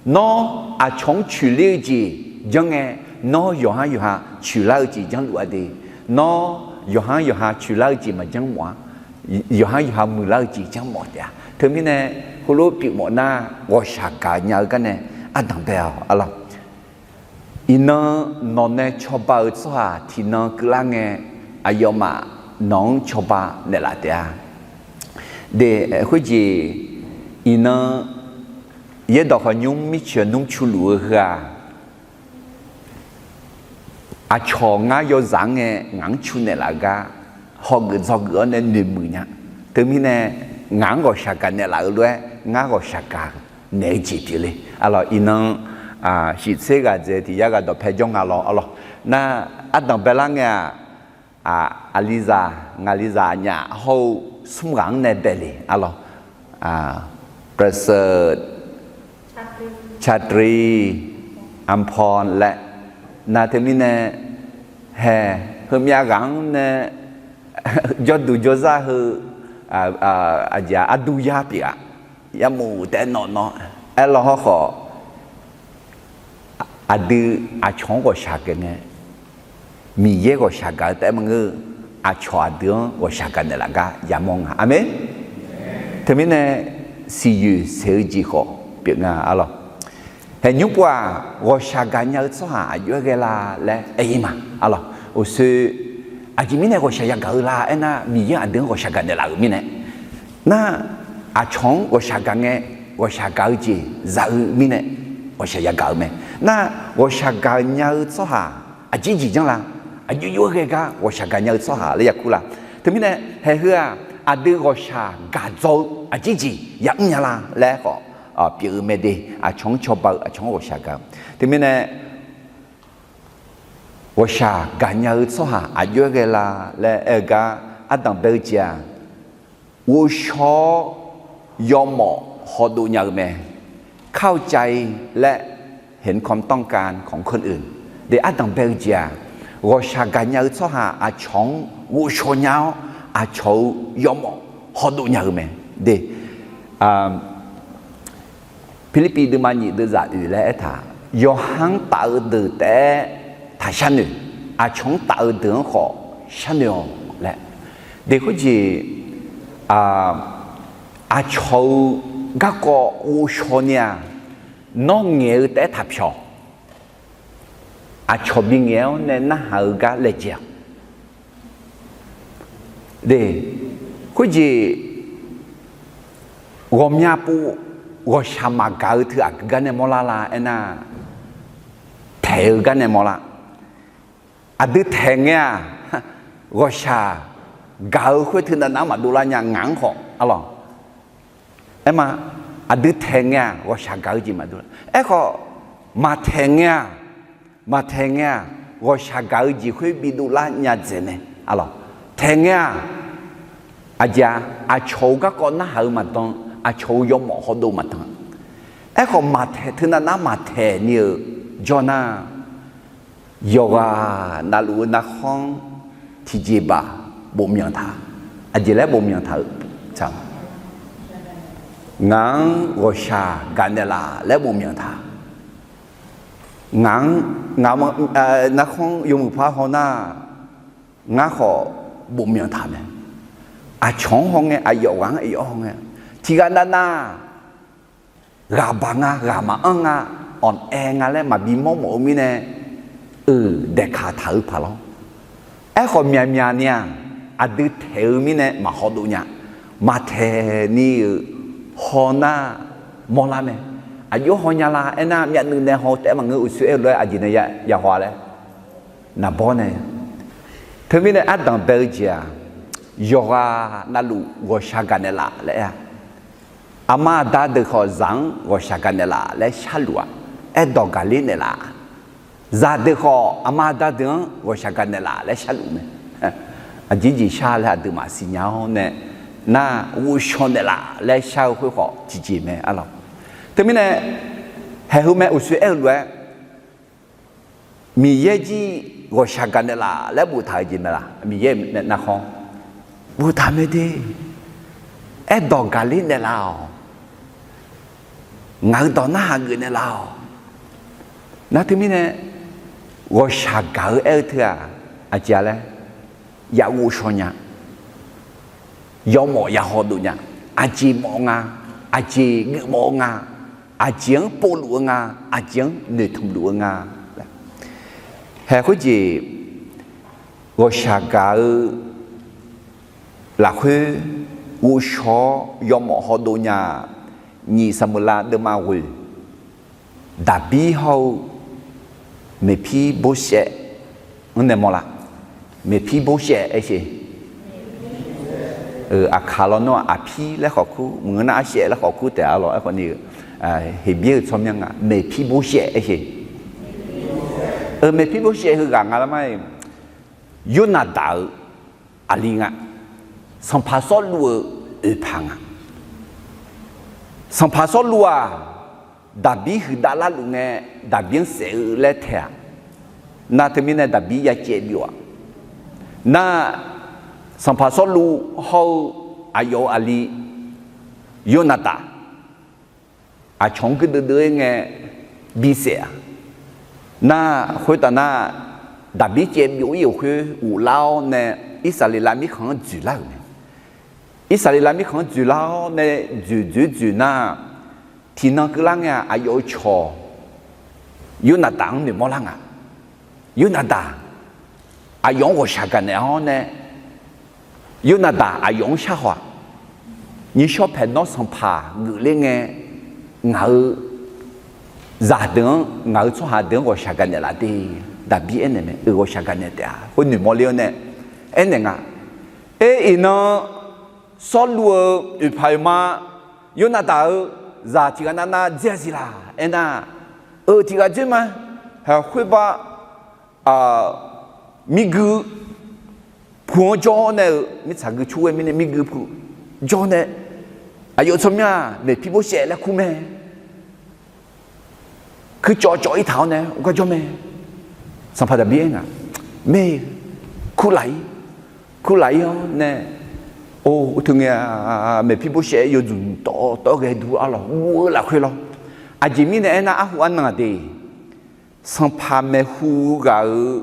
Nawr aqcawq-anr coeqler-eu jeq janr ngae, nawr yawqha-anr yawqha coeqlar-eu jeq janrluf-a de. Nawr yawqha-anr yawqha coeqlar-eu jeq maqjanr mawf-a. Yawqha-anr yawqha muiqlar-eu jeq janr mawf taef-a. Teumirnae heulof pyeuf mawf nar, ghawqshaq gaqnya-eu garnae ardanq bae-awq arlawq. Iqnan nawq nae cawba-euq tsawrhaq tiqnan keuvlar ngae, aqyawfmaf nawq-anr cawba naeqlaf taef-a. De, khoerjeq iqnan yaerdawq khawf nymr mircoeq nmr cu luf-eu heu-aq, aqcawq ngar yawzaq-anr ngae ngaq-anr cu naeqlaf-eu gar hawgeuf dzawgeuf-awr nae noeqmuiq nya. Teumirnae ngaq-anr ghawqshaq gaq naeqlaf-eu lof-aer ngar ghawqshaq gaq naeq-eu jeq pyeufle. Arlawq iqnan shiftser ghaq dzaeq tiq yar ghaq dawqpae jawr nga lawr arlawq. Nar ardanq baelar ngae-aq, aqlizaq ngaqlizaq aqnyaf hawr-eu smr ghaq-anr nae bae le arlawq. ประเสริฐ ชาตรี อัมพร laer, nar teumirnae hae, heumyav ghaq-anr nae jawrduq jawrzar heu aqjeq-aq ardur yar pyeuf-a. Yarmuf taef-aer nawq nawr aerlawr hawrkhawf, aqdui aqcawq-anr ghawqshaq gaq ngae, Miqyaer ghawqshaq gaq-eu taef-aer maqngeur-eu, aqcawq aqdui-anr ghawqshaq gaq naeqlaf gar yamawr nga. Aqmeq. Teumirnae siqyoeq saeq-eu jeq khawf pyeuf nga arlawq. Haeq nymr pov-aq, ghawqshaq gaqnya-eu tsawrhaq aqjox-aer ghae la laer aer-ir ma arlawq. Uqshoe aqjeq mirnae ghawqshaq yagaq-eu la aernar, Miqyaer aqdui-anr ghawqshaq gaq naeqlaf-euq mirnae. Nar, aqcawq-anr ghawqshaq gaq ngae, ghawqshaq gaq-eu jeq za-eu mirnae ghawqshaq yagaq-eu mae. Nar, ghawqshaq gaqnya-eu tsawrhaq aqjeq jeq janr la? Aqjox jox-aer ghae gar ghawqshaq gaqnya-eu tsawrhaq laer yakur la? Teumirnae haeq heu-aq, aqdui ghawqshaq gaq dzaw-eu aqjeq jeq yamr nya la laer khawf pyeuf-eu mae de. Aqcawq-anr cawba-eu, aqcawq-anr ghawqshaq gaq-eu. Teumirnae ghawqshaq gaqnya-eu tsawrhaq aqjox-aer ghae la laer aer-eu gar ardanq bae-eu jeq-aq, ghovshaw-awr yawmawf hawdov nya-eu mae. เข้าใจ และเห็นความต้องการของคนอื่น de. Ardanq bae-eu jeq-aq, ghawqshaq gaqnya-eu tsawrhaq aqcawq-anr ghovshaw nya-awr, aqcawq-euq yawmawf hawdov nya-eu mae de. Pirlirpiv deuvma nyiq deuvzaq oeq laer aertaq, yawqha-anr taf-eu deuq taef-aer taq sharnoeq, aqcawq-anr taf-eu deuq-anr khawf sharnoeq-awq laer. De, khoerjeq aqcawq-eu garkawv ghovshaw ni-aq, nawr ngaeq-eu taef-aer taq pyawq. Aqcawq bingaeq-awr nae narhaq-eu gar laejae-awq. De, khoerjeq ghawqmya pov ghawqshaq maqgaq-eu teu aqgeu gar nae mawrlar la aernar, taeq-eu gar nae mawrlar. Aqdui taeq ngae-aq, ghawqshaq gaq-eu khoer teunav nav-anr maqdov lar nya ngaq-anr khawf arlawq. Aerma, aqdui taeq ngae-aq ghawqshaq gaq-eu jeq maqdov lar. Aerkhawf, maqtaeq ngae-aq, maqtaeq ngae-aq, ghawqshaq gaq-eu jeq khoer bidov lar nya dzaeq mae arlawq. Taeq ngae-aq, aqjeq-aq, aqcawq-euq garkawv narhaq-eu maqdan, aqcawq-euq yawmawf hawdov maqdan. Aerkhawf, maqtaeq, teunav nar maqtaeq ni-euq jawr nar, yawqghaq navluf-eu narkhanr tiqjeqbaq bofmyanq taq. Aqjeq laer bofmyanq taq-eu, ngaq-anr ghawqshaq gaq naeqlaf laer bofmyanq taq. Ngaq-anr, ngaq, narkhanr yawmuiq par haw nar, ngar khawf bofmyanq taq mae. Aqcawq-anr haw ngae, aqyawf ghaq-anr aqyawf haw ngae, tiqghaq navnav ghaqbaq nga, ghaq maqanr nga, awqnaeq nga laer maqbi mawrmawf-eu mirnae, euq daeqkaq taq-eu paq lawr. Aerkhawf myaqmyaq ni-aq, aqdui taeq-eu mirnae maqhaw dov nya. Maqtaeq ni-euq haw nar mawrlar mae. Aqjox haw nya la aernar, myavnuiv nae haw taef-aer maqngeur, uqshoe aer-eu lof-aer aqjeq nae ya haw-a laer naqbawr nae. Teumirnae ardanq bae-eu jeq-aq, yawqghaq navluf ghawqshaq gaq naeqlaf laer aer-a. Aqma aqda deuq khawf zaq-anr ghawqshaq gaq naeqlaf laer sharluf-aq, aerdawq gaqler naeqlaf. Zaqdeuq khawf aqma aqda deuq-anr ghawqshaq gaq naeqlaf laer sharluf mae. Aqjeq jeq shar laer aqduimaf siqnya-awr nae, nar ghovshaw naeqlaf laer shar-eu khoerkhawf tiqjeq mae arlawq. Teumirnae, haeq heu mae uqshoe aer-eu lof-aer, Miqyaer jir ghawqshaq gaq naeqlaf laer boftaq-eu jeq mae laq? Miqyaer nae narkhan boftaq mae de. Aerdawq gaqler naeqlaf-awq. Ngaq-euq dawq narhaq geuf naeqlaf-awq. Nar teumirnae, ghawqshaq gaq-eu aer-eu teu-aq, aqjeq-a laer, ya ghovshaw nya, yawmawf ya hawdov nya, aqjeq mawf-eu nga, aqjeq geufmawf-eu nga, aqjeq-anr povluf-eu nga, aqjeq-anr noeqtmq luf-eu nga. Haeq khoerjeq ghawqshaq gaq-eu lafkhoer ghovshaw-awr yawmawf hawdov nya-a. Nyiq Saqmeuqlav deuvma ghoeq, Daqbir hawr-eu Meqpirboshaev-anr nae mawrlar. Meqpirboshaev aer-eu, aqkaq lawnmr-aq, aqpir laer khawf kur, maqngeur nar arshaev laer khawf kur taef-a lawq. Aerkhawf ni-eu, Heqbyaer-euq tsawrmyanr nga, Meqpirboshaev aer-eu. Meqpirboshaev heughaq nga lar ma-iq, Yornaqdaq-euq aqli nga. Sanqpaq Sawrluv-eu oeqpaq nga. Sanqpaq Sawrluv-aq, Daqbir huiqdav larluf ngae, Daqbir-anr saef-eu laer taeq-aq, nar teumirnae Daqbir ya caev byov-aq, nar Sanqpaq Sawrluv hawr-eu aqyawf-euq aqli Yornaqdaq aqcawq-anr guirdeuv deuv-ir ngae bisaef-a. Nar khoertav nar, Daqbir caev byov-ir-euq khoer ghoflar-awr nae, Irsaqleqlav mirkhanq-anr dzoeqlar-euq mae. Irsaqleqlav mirkhanq-anr dzoeqlar-awr nae, dzoeqdzoeq dzoeq nar, tiqnan keuvlar ngae-aq, aqyawf-euq cawq Yornaqdaq-anr noeqmawr lar nga. Yornaqdaq aqyawf-anr ghawqshaq gaq naeq-awr nae, Yornaqdaq aqyawf-anr sharhaw-aq, Nymrshawr paeq nawr sanqpaq geufler ngae, ngaq-euq zaqdeuq-anr, ngaq-euq tsawrhaq deuq-anr ghawqshaq gaq naeqlaf de. Daqbir aernaeq mae, eu, ghawqshaq gaq naeq taef-a. Khoer noeqmawr ler-awr nae aernaeq nga. Aer, iqnan Sawrluv-euq oeqpaq oeqma Yornaqdaq-euq zaq tiq ghaq navnav dzer-a siq laq? Aernar, eu, tiq ghaq dzer ma. Khoerbar mirgui puq-anr jawr nae-euq, mirtsaq gui cur ghae mirnae mirgui puq jawr nae, aqyawf tsawrmyanr-aq Meqpirboshaev laer kur mae. Kuir cawv cawv-ir taq-awr nae ur gar jawr mae. Sanqpaq Daqbir aer nga, mae, kurlaf-ir, kurlaf-ir-awr nae, or, uqteu ngae-a, Meqpirboshaev yawdzuq tawv tawv ghae dur arlawq, guv-eu lafkhoer lawr. Aqjeq mirnae aernar, arhu arnan-aq de, sanqpaq maeqhu ghaq-euq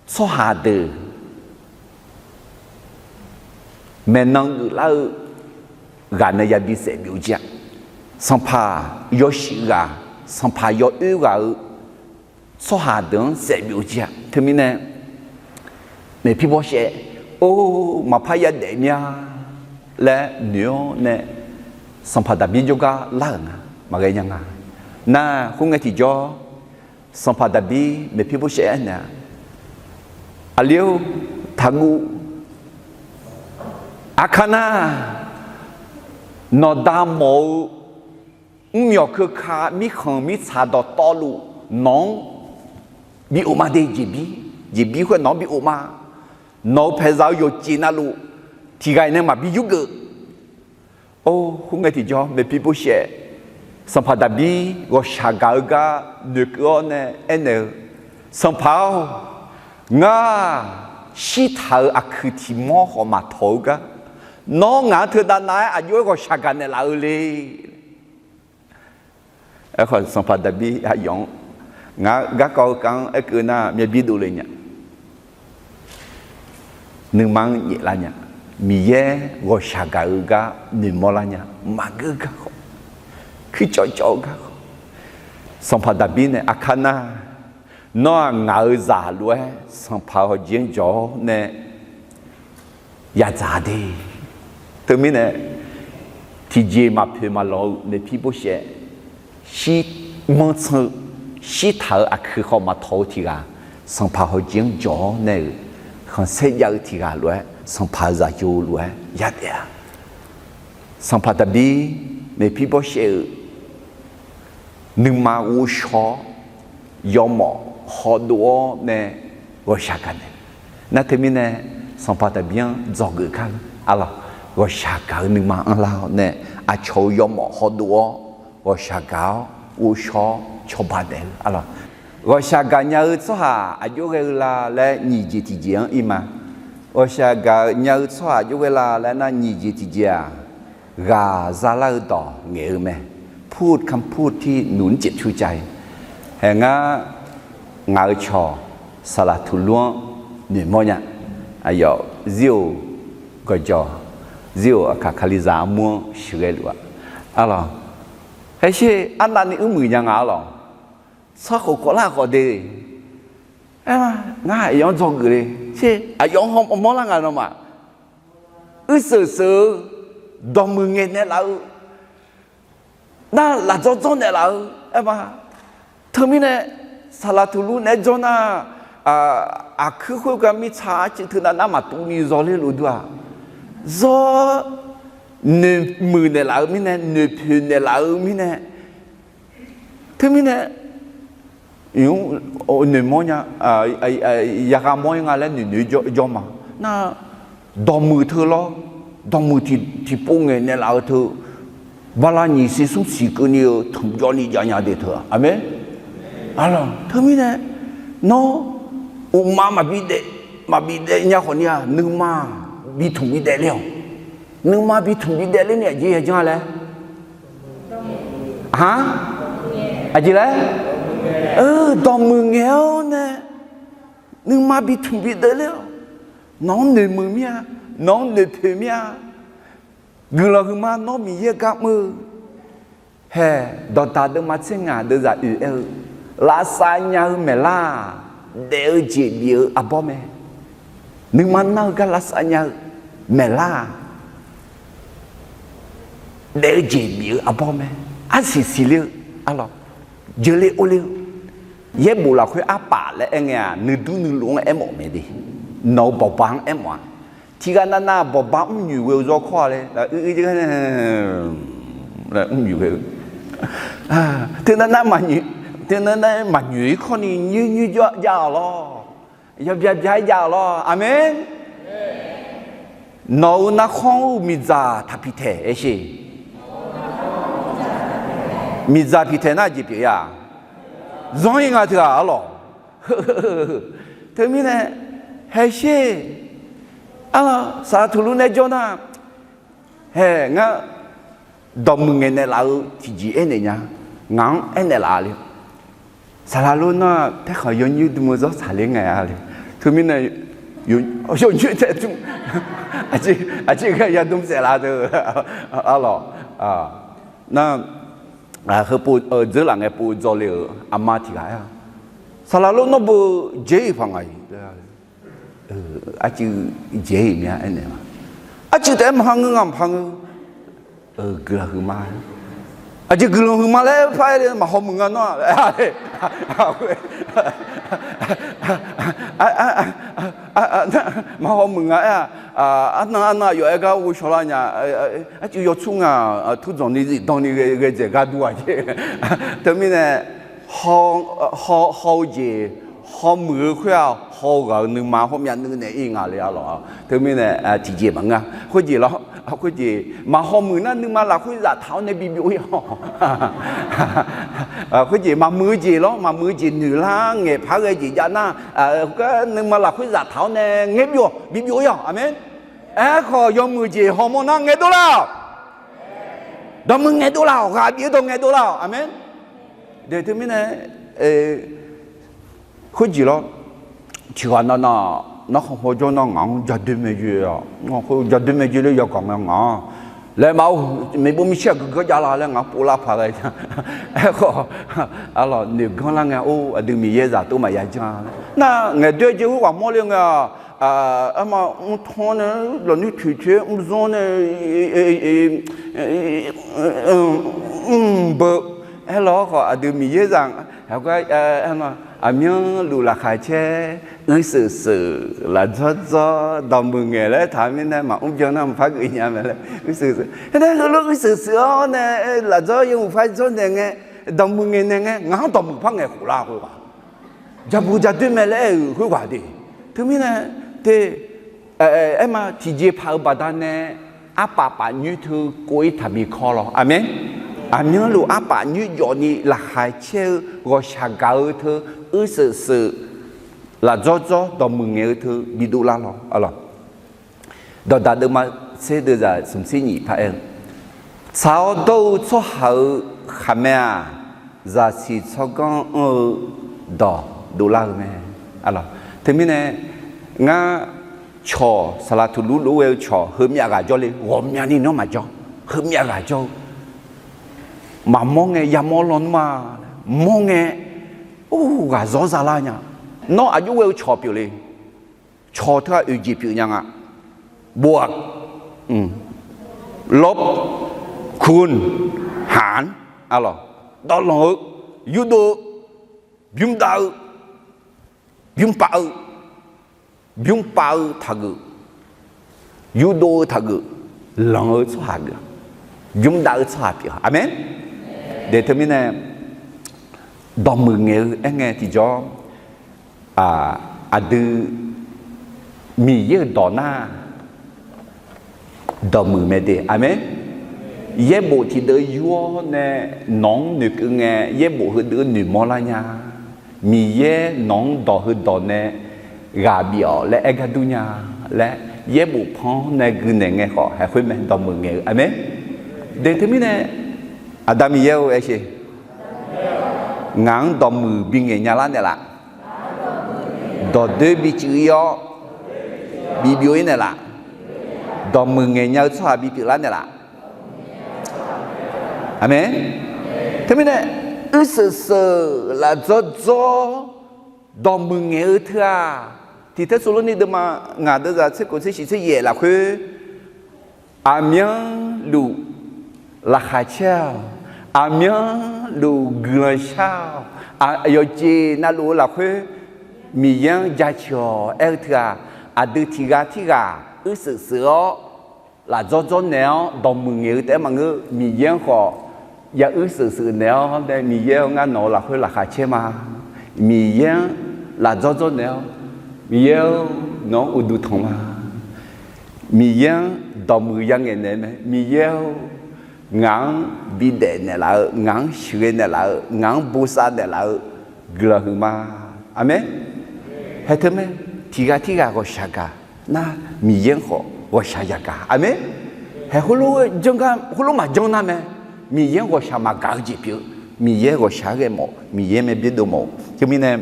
tsawrhaq deuq maeqnan geuflar-eu ghaq nae yabi saef byov jir-a. Sanqpaq yawshuif ghaq, sanqpaq yawoer ghaq-euq tsawrhaq deuq-anr saef byov jir-a. Teumirnae, Meqpirbawr shaev, or, maqpar yadaef mir-a laer noeq-awr nae, sanqpaq Daqbir jawrgar lar-euq nga, maqghae nya nga. Nar, khoerngae tiqjawr, sanqpaq Daqbir Meqpirbawr shaev aernaeq-a, Aqli-or, taqguv. Aqkar nar, nawqda mawf-eu mrmyawq keuka mirkhanq mirtsaq dawqtawvluf nawq-anr bi of ma de, jeqbir, jeqbir khoer nawq-anr bi of ma. Nawq-euq paeqzaq-eu yawqjeq navluf tiq ghaq nae maqbi yurgeuf. Or, khoerngae tiqjawr Meqpirbawr shaev, sanqpaq Daqbir ghawqshaq gaq-eu gar noeqkeuv-awr nae aernaeq-eu, Sanqpaq-awr, ngar shirtaq-euq aqkuiq tiq mawr khawf maqtawq-eu gar, nawr ngaq-anr teudav nav-aer aqjox-aer ghawqshaq gaq naeqlaf-eu le. Aerkhawf, sanqpaq Daqbir aqyawf-anr, ngar garkawv-eu kar-anr aerkeuv nar, myav bir dovle nya. Nuima-anr nyaeflar nya. Miqyaer ghawqshaq gaq-eu gar noeqmawr lar nya. Maqgeur garkawv, kuircawv cawv-eu garkawv. Sanqpaq Daqbir nae, Aqkar nar, nawr-aq ngaq-euq zaq lof-aer sanqpaq-euq hawqjeq-anr jawq-awr nae yadzaq de. Teumirnae, tiqjeq maqpoeq maqlawq-eu Meqpirbawr shaev, shir manrtsan-eu, shirtaq-euq aqkuiq khawf maqtawq-eu tiq ghaq, sanqpaq hawqjeq-anr jawq-awr nae-euq khanqsaer jav-eu tiq ghaq lof-aer, sanqpaq-euq zaqyo lof-aer yadaef-a. Sanqpaq Daqbir Meqpirbawrshaev-euq nuima ghovshaw-awr, yawmawf hawdov-awr nae ghawqshaq gaq naeq. Nar teumirnae Sanqpaq Daqbir-anr dzawgeuf kar-eu arlawq, ghawqshaq gaq-eu nuima anrlar-awr nae aqcawq-euq yawmawf hawdov-awr, ghawqshaq gaq-awr ghovshaw-awr cawba naeq-eu arlawq. Ghawqshaq gaq nya-eu tsawrhaq aqjox ghae-eu la laer nyiq jeq tiqjeq-anr ir ma. Ghawqshaq gaq nya-eu tsawrhaq aqjox ghae la laer nar nyiq jeq tiqjeq-aq, ghaq zalar-eu dawq ngaeq-eu mae. พูดคำพูดที่หนุนจิตชูใจ. Hae ngar, ngaq-euq cawq Saqlaq Tuqlur-anr noeqmawr nya. Aqyawf zir-euq gawqjawq, zir-euq aqkaq Kalizaq armur-anr sheuqghae luf-a. Arlawq, haesher arnavni uirmuiq nya nga arlawq. Tsawrkhof kawvlar khawf de. Aer, ngar aqyawf-anr dzawgeuf le. Sher aqyawf-anr hawmawr lar nga nawmaf. Uirseuq seuq-eu, dawqmuiq ngaeq naeqlaf-eu, nar lafdzawr dzawr naeqlaf-eu, aer ma. Teumirnae, Saqlaq Tuqlur naeq-aer jawr nar, aqkuir khoer gar mirtsaq arciv teunav nar maqtuv ni zawler lof dur-aq, zawr noeqmuiq naeqlaf-eu mirnae, noeqpoeq naeqlaf-eu mirnae, teumirnae, noeqmawr nya, yagha mawr-ir nga laer noeqnoeq jawr ma. Nar, dawqmuiq teu lawr, dawqmuiq tiqpov ngaeq naeqlaf-eu teu, bala nyiq siq smr siq keuvni-eu tmq jawvni jav nya de teu-aq, aqmeq. Arlawq, teumirnae, nawr uqma maqbi daef, maqbi daef nya khawfni-aq, nuima bi tmq bi daef ler-awq. Nuima bi tmq bi daef lerni aqjeq yajanr laer, a, aqjeq laer, dawqmuiq ngaeq-awr nae nuima bi tmq bi daef ler-awq. Nawq-anr noeqmuiq mir-a, nawq-anr noeqpoeq mir-a. Guiqlanq huiqma nawr Miqyaer gar mr-eu. Hae, dawqdaq deuvma tser ngaq deuvzaq oeq aer-eu, lavsav nya-eu maeqlar-aq, daef-eu jeq bif-eu arbawr mae. Nuima nar-eu gar lavsav nya-eu maeqlar-aq, daef-eu jeq bif-eu arbawr mae. Arsiq siqler-eu, arlawq, jeuqle orler-eu. Yaerbof lafkhoer arpaf laer aer ngae-aq, nuidur nuiluf-anr aermawf mae de. Nawq-euq bawqba-anr aermawf-a. Tiqghaq navnav bawqba mrnyoeq ghoe-eu zawr kawr-a le. Mrnyoeq ghoe-eu, teunav nar maqnyoeq, teunav nar maqnyoeq-ir kawrni nyoer nyoer jav-awq lawr. Yawbya bya-aer jav-awq lawr. Aqmeq. Nawq-euq narkhanr-eu miqdzaq taqpiqtaeq aer sher. Miqdzaq piqtaeq nar jeq pyeuf-a. Zanr-ir nga teughaq arlawq. Teumirnae, haesher, arlawq, Saqlaq Tuqlur nae jawr nar, hae ngar, dawqmuiq ngaeq naeqlaf-eu tiqjeq aernaeq nya. Ngaq-anr aernaeq laf-a le. Saqlaq lor nar-aq paerkhanq yawnymr dm-eu zawr tsaqler ngae-a le. Teumirnae, yawnymr tae dm, aqjeq ghae yadm saef laf deuq, arlawq, nar, heupov dzeur laf ngae pov dzaw le-euq aqma tiq ghaq-a, Saqlaq lor nawr beu jaer-iq paq ngaq-iq laer, arcuiv jaer-iq mya aernaeq-a. Arcuiv taef-aer maqha ngeur nga maqha ngeur. Guiqlanq huiqma, aqjeq guiqlanq huiqma laer par-aer le maqhaw muiq nga nawr-aq, maqhaw muiq nga aer-a. Arnan arnan aqyawf aer gar ghovshaw lar nya. Arcuiv yawtsur nga, turdzanq ni zifdan ni ghae dzaeq gar dur-aq jeq. Teumirnae, haw-eu jeq, hawmuiq-eu khoer-aq haw-eu ghaq-euq nuima hawmyav nuinaeq-ir nga le arlawq. Teumirnae tiqjeq maqngeur-a. Khoerjeq lawr, khoerjeq maqhaw muiq nar nuima lafkhoer zaftaq-awr nae bibyov-ir-awq. Khoerjeq maqmuiq-eu jeq lawr, maqmuiq-eu jeq noeq lar ngaeqpar ghae jeq jav nar, nuima lafkhoer zaftaq-awr nae ngaeqbyov bibyov-ir-awq. Aqmeq. Aerkhawf yawmuiq jeq hawmawr nar ngaeqdov lar-awq. Dawqmuiq ngaeqdov lar-awq. Ghaq bif-eu dawq ngaeqdov lar-awq. Aqmeq. Teumirnae, khoerjeq lawr, tiqghaq navnav narkhan hawjawr nar ngaq-anr jadoer mae joe-a. Jadoer mae joe laer yagaq nga ngaq-anr. Laer ma-or, maeqbov micaer-aq geuganr jav la laer ngaq-anr povlar paq ghae. Aerkhawf, arlawq noeqganr lar ngae, or, aqdui Miqyaer zaq tov maqya janr-a. Nar ngaeqdoer jeq khoerghaq mawrle ngae, arma mrtanr nae, lafnoer toeqtoeq-aer mrzanr nae, mrbeu, aerlawq khawf aqdui Miqyaer zaq, aqgar, arma Aqmyanluf laqkhaq caer, uirseuq seuq, lafdzawr dzawr, dawqmuiq ngaeq laer taq-eu mirnae maqmr byan nar maqpar geuf nya mae laer uirseuq seuq. Aernar heulof uirseuq seuq-awr nae, lafdzawr yawmuiq par dzawr naeq ngae, dawqmuiq ngaeq naeq ngae, ngaq-anr dawqmuiq par ngaeq khof lar khoerghaq, jabuq jadoer mae laer aer-euq khoerghaq de. Teumirnae te, aerma tiqjeqpaq-euq baqdanae arpaf paf nyoer teu kov-ir taqbi kawr lawr. Aqmeq. Aqmyanluf arpaf nyoer jawfni laqkhaq caer-eu ghawqshaq gaq-eu teu, uirseuq seuq, lafdzawr dzawr, dawqmuiq ngaeq-eu teu bidov lar lawr. Dawqdaq deuvma tser deuvzaq smq tser nyif par-aer-eu, tsaq-awr dawr-eu tsawrhaq-euq khaqmae-aq, zaqsiq tsawrganr anr-eu dawq dovlar-eu mae. Teumirnae ngar cawq saqlaq tuqlur lof-aer ghae-eu cawq heumyav ghaq jawr le, ghawqmyani nawr maqjawr, heumyav ghaq jawr-eu. Maqmawr ngae yamawr lawnmr-a, mawr ngae, or, ghaq zawr za lar nya. Nawr aqjox ghae-eu cawq pyeuf le. Cawq teu-aq oeq jeq pyeuf nya nga. Bof-aq, lawr, kun, haq, arlawq, dawvlanq-eu, yurdov-eu, bymr dav-eu, bymr pav-eu, bymr pav-eu taqgeuf, yurdov-eu taqgeuf, lanq-eu tsawrhaq geuf, bymr dav-eu tsawrhaq pyeuf. Aqmeq. De teumirnae dawqmuiq ngaeq-eu aer ngae tiqjawr, aqdui Miqyaer-euq dawq nar dawqmuiq mae de. Aqmeq. Yaerbof tiqdeuv yur-awr nae nawq-anr noeqkeuv ngae, yaerbof heudeuv noeqmawr lar nya. Miqyaer nawq-anr dawq heudawq nae ghaq bif-awq laer aer gar dur nya laer, yaerbof pan-anr nae gui naeq ngae khawf haeq khoer mae dawqmuiq ngaeq-eu. Aqmeq. De teumirnae, Aqda Miqyaer-or aer sher. Ngaq-anr dawqmuiq bingaeq nya lar naeqlaf. Dawqdoer bicuf-ir-awr bibyov-ir naeqlaf. Dawqmuiq ngaeq nya-eu tsawrhaq bipyeuf lar naeqlaf. Aqmeq. Teumirnae, uirseuq seuq, lafdzawr dzawr, dawqmuiq ngaeq-eu teu-aq, tiq Tersaqlorni deuvma ngaq deuvzaq tser khof tser shiq tser yaef lafkhoer, aqmyanluf laqkhaq caer-awq, aqmyanluf guiqlanq shar-awq, yawqjeq navluf-eu lafkhoer Miqyaer-anr jaceuq-awq aer-eu teu-aq, aqdui tiq ghaq tirghaq uirseuq seuq-awr, lafdzawr dzawr naeq-awr dawqmuiq ngaeq-eu taef-aer maqngeur, Miqyaer-anr khawf ya uirseuq seuq naeq-awr nae, Miqyaer-or, ngar nawq-eu lafkhoer laqkhaq caer ma. Miqyaer-anr lafdzawr dzawr naeq-awr, Miqyaer-or, nawq-anr uqduq tanq ma. Miqyaer-anr dawqmuiq yangaeq naeq mae. Miqyaer-or, ngaq-anr bidaef naeqlaf-eu, ngaq-anr sheuqghae naeqlaf-eu, ngaq-anr bosav naeqlaf-eu guiqlanq huiqma. Aqmeq. Haeq teu mae, tiq ghaq tirghaq ghawqshaq gaq nar, Miqyaer-anr khawf ghawqshaq yagaq. Aqmeq. Haeq khoerlof janr gar, khoerlof maqjanr nar mae, Miqyaer-anr ghawqshaq maqgaq-eu jeq pyeuf-eu. Miqyaer ghawqshaq-aer ghae mawf, Miqyaer mae byaerdov mawf-eu. Teumirnae,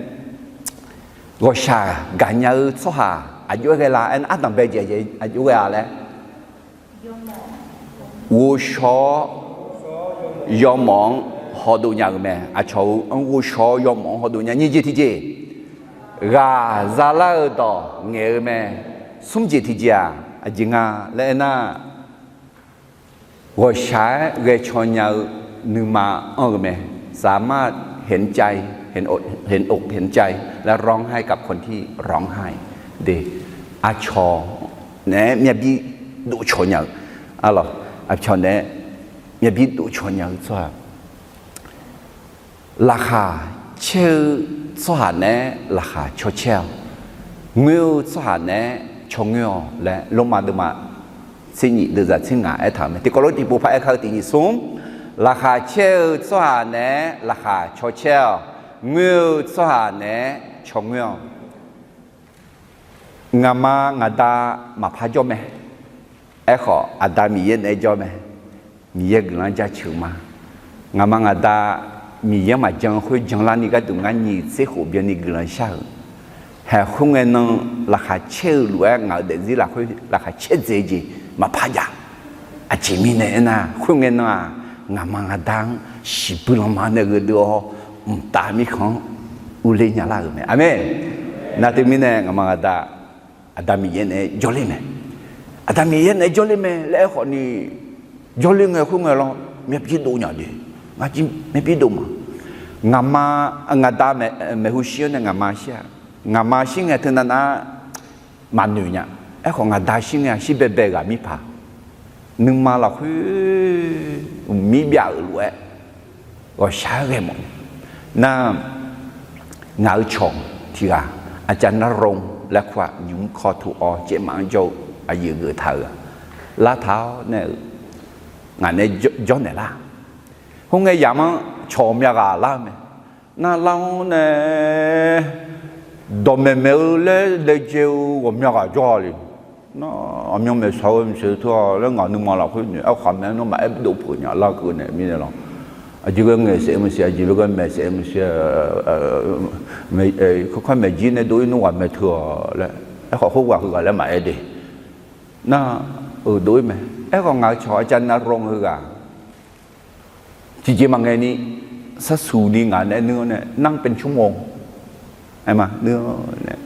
ghawqshaq gaqnya-eu tsawrhaq aqjox-aer ghae la aernar, ardanq bae jeq aqjox ghae-a laer, ghovshaw-awr yawmawf-anr hawdov nya-euq mae. Aqcawq-eu anr ghovshaw-awr yawmawf-anr hawdov nya. Nyiq jeq tiqjeq, ghaq zalar-eu dawq ngaeq-eu mae. Smr jeq tiqjeq-aq, aqjeq nga laer aernar, ghawqshaq-aer ghaecaw nya-eu nuima anr-eu mae. สามารถเห็นใจ เห็นอก เห็นใจ และร้องไห้กับคนที่ร้องไห้ de. Aqcawq naeq-aer myavbir dovcawq nya-eu, arlawq, aqcawq naeq-aer myavbir dovcawq nya-eu tsawrhaq, laqkhaq caer-eu tsawrhaq naeq-aer laqkhaq caw caer-awq. Ngoer-eu tsawrhaq naeq-aer caw ngoer-awq laer Lormav deuvma tser nyif deuvzaq tser ngaq aertaq-euq mae. Tiqkawv lof tiqpov paq-aer kar-eu tiq nyiq smr, laqkhaq caer-eu tsawrhaq naeq-aer laqkhaq caw caer-awq. Ngoer-eu tsawrhaq naeq-aer caw ngoer-awq. Ngaqma ngaqda maqpar jawr mae. Aerkhawf, Aqda Miqyaer naeq-aer jawr mae. Miqyaer guiqlanq-anr jaceuq ma. Ngaqma ngaqda Miqyaer-anr maqjan khoer janlarni gharduq ngar nyiq tser khof byanni guiqlanq shar-euq. Haeq khoerngae nan laqkhaq caer-eu lof-aer ngaq-euq daefzir lafkhoer laqkhaq caerdzae-eu jeq maqpar jav. Aqjeq mirnae aernar, khoerngae nan-aq, ngaqma ngaqda-anr shiqbuir lanma nae gheudeuv-awr, mqtav mirkhanq-anr urler nya lar-euq mae. Aqmeq. Nar teumirnae ngaqma ngaqda Aqda Miqyaer naeq-aer jawrler mae. Aqda Miqyaer naeq-aer jawrler mae laer aerkhawf ni, jawrler ngae khoerngae lawr myavbir dov nya de. Ngar jir myavbir dov ma. Ngaqma, ngaqda maeqhu shir-awr nae ngaqma shir-a. Ngaqma shir ngae teunav nar maqnoeq nya. Aerkhawf ngaqda shir ngae shir baebae ghaq mirpaq, nuima lafkhoer uqmir byav-euq lof-aer ghawqshaq-aer ghae mawf nar, ngaq-euq cawq tiq ghaq อาจารย์ณรงค์ laer kur-aq, nymq-mr kawtof-awr caevmaf-anr jawr-eu aqyuif geuf taq-euq-aq, lartaq-awr nae-euq ngaq nae jawrnaeq lar. Khoerngae yamq-anr cawq myav ghaq lar-eu mae. Nar lar-anr nae dawqmaeq maeq-eu laer laejae-eu ghawqmya ghaq jawr-a le. Nar aqmyan maeqshaq-eu maqsiq teu-a laer ngaq nuima lafkhoer noeq-aer khaqmae nawmaf aer dov peuq nya lar keuv naeq mirnae lawr. Aqjeq ghae ngaeq saef-eu maqsiq, aqjeq ghae maeq saef-eu maqsiq, kawrkawr maeqjir nae dov-ir nmr ghaq mae teu-awq laer. Aerkhawf khoerghaq heughaq laer maqaer de. Nar-euq dov-ir mae. Aerkhawf ngaq-euq cawq อาจารย์ณรงค์ heughaq tiqjeq maqngaeq ni, sarsuq ni ngaq nae nuir-awr nae นั่งเป็นชั่วโมง aer ma nuir-awr nae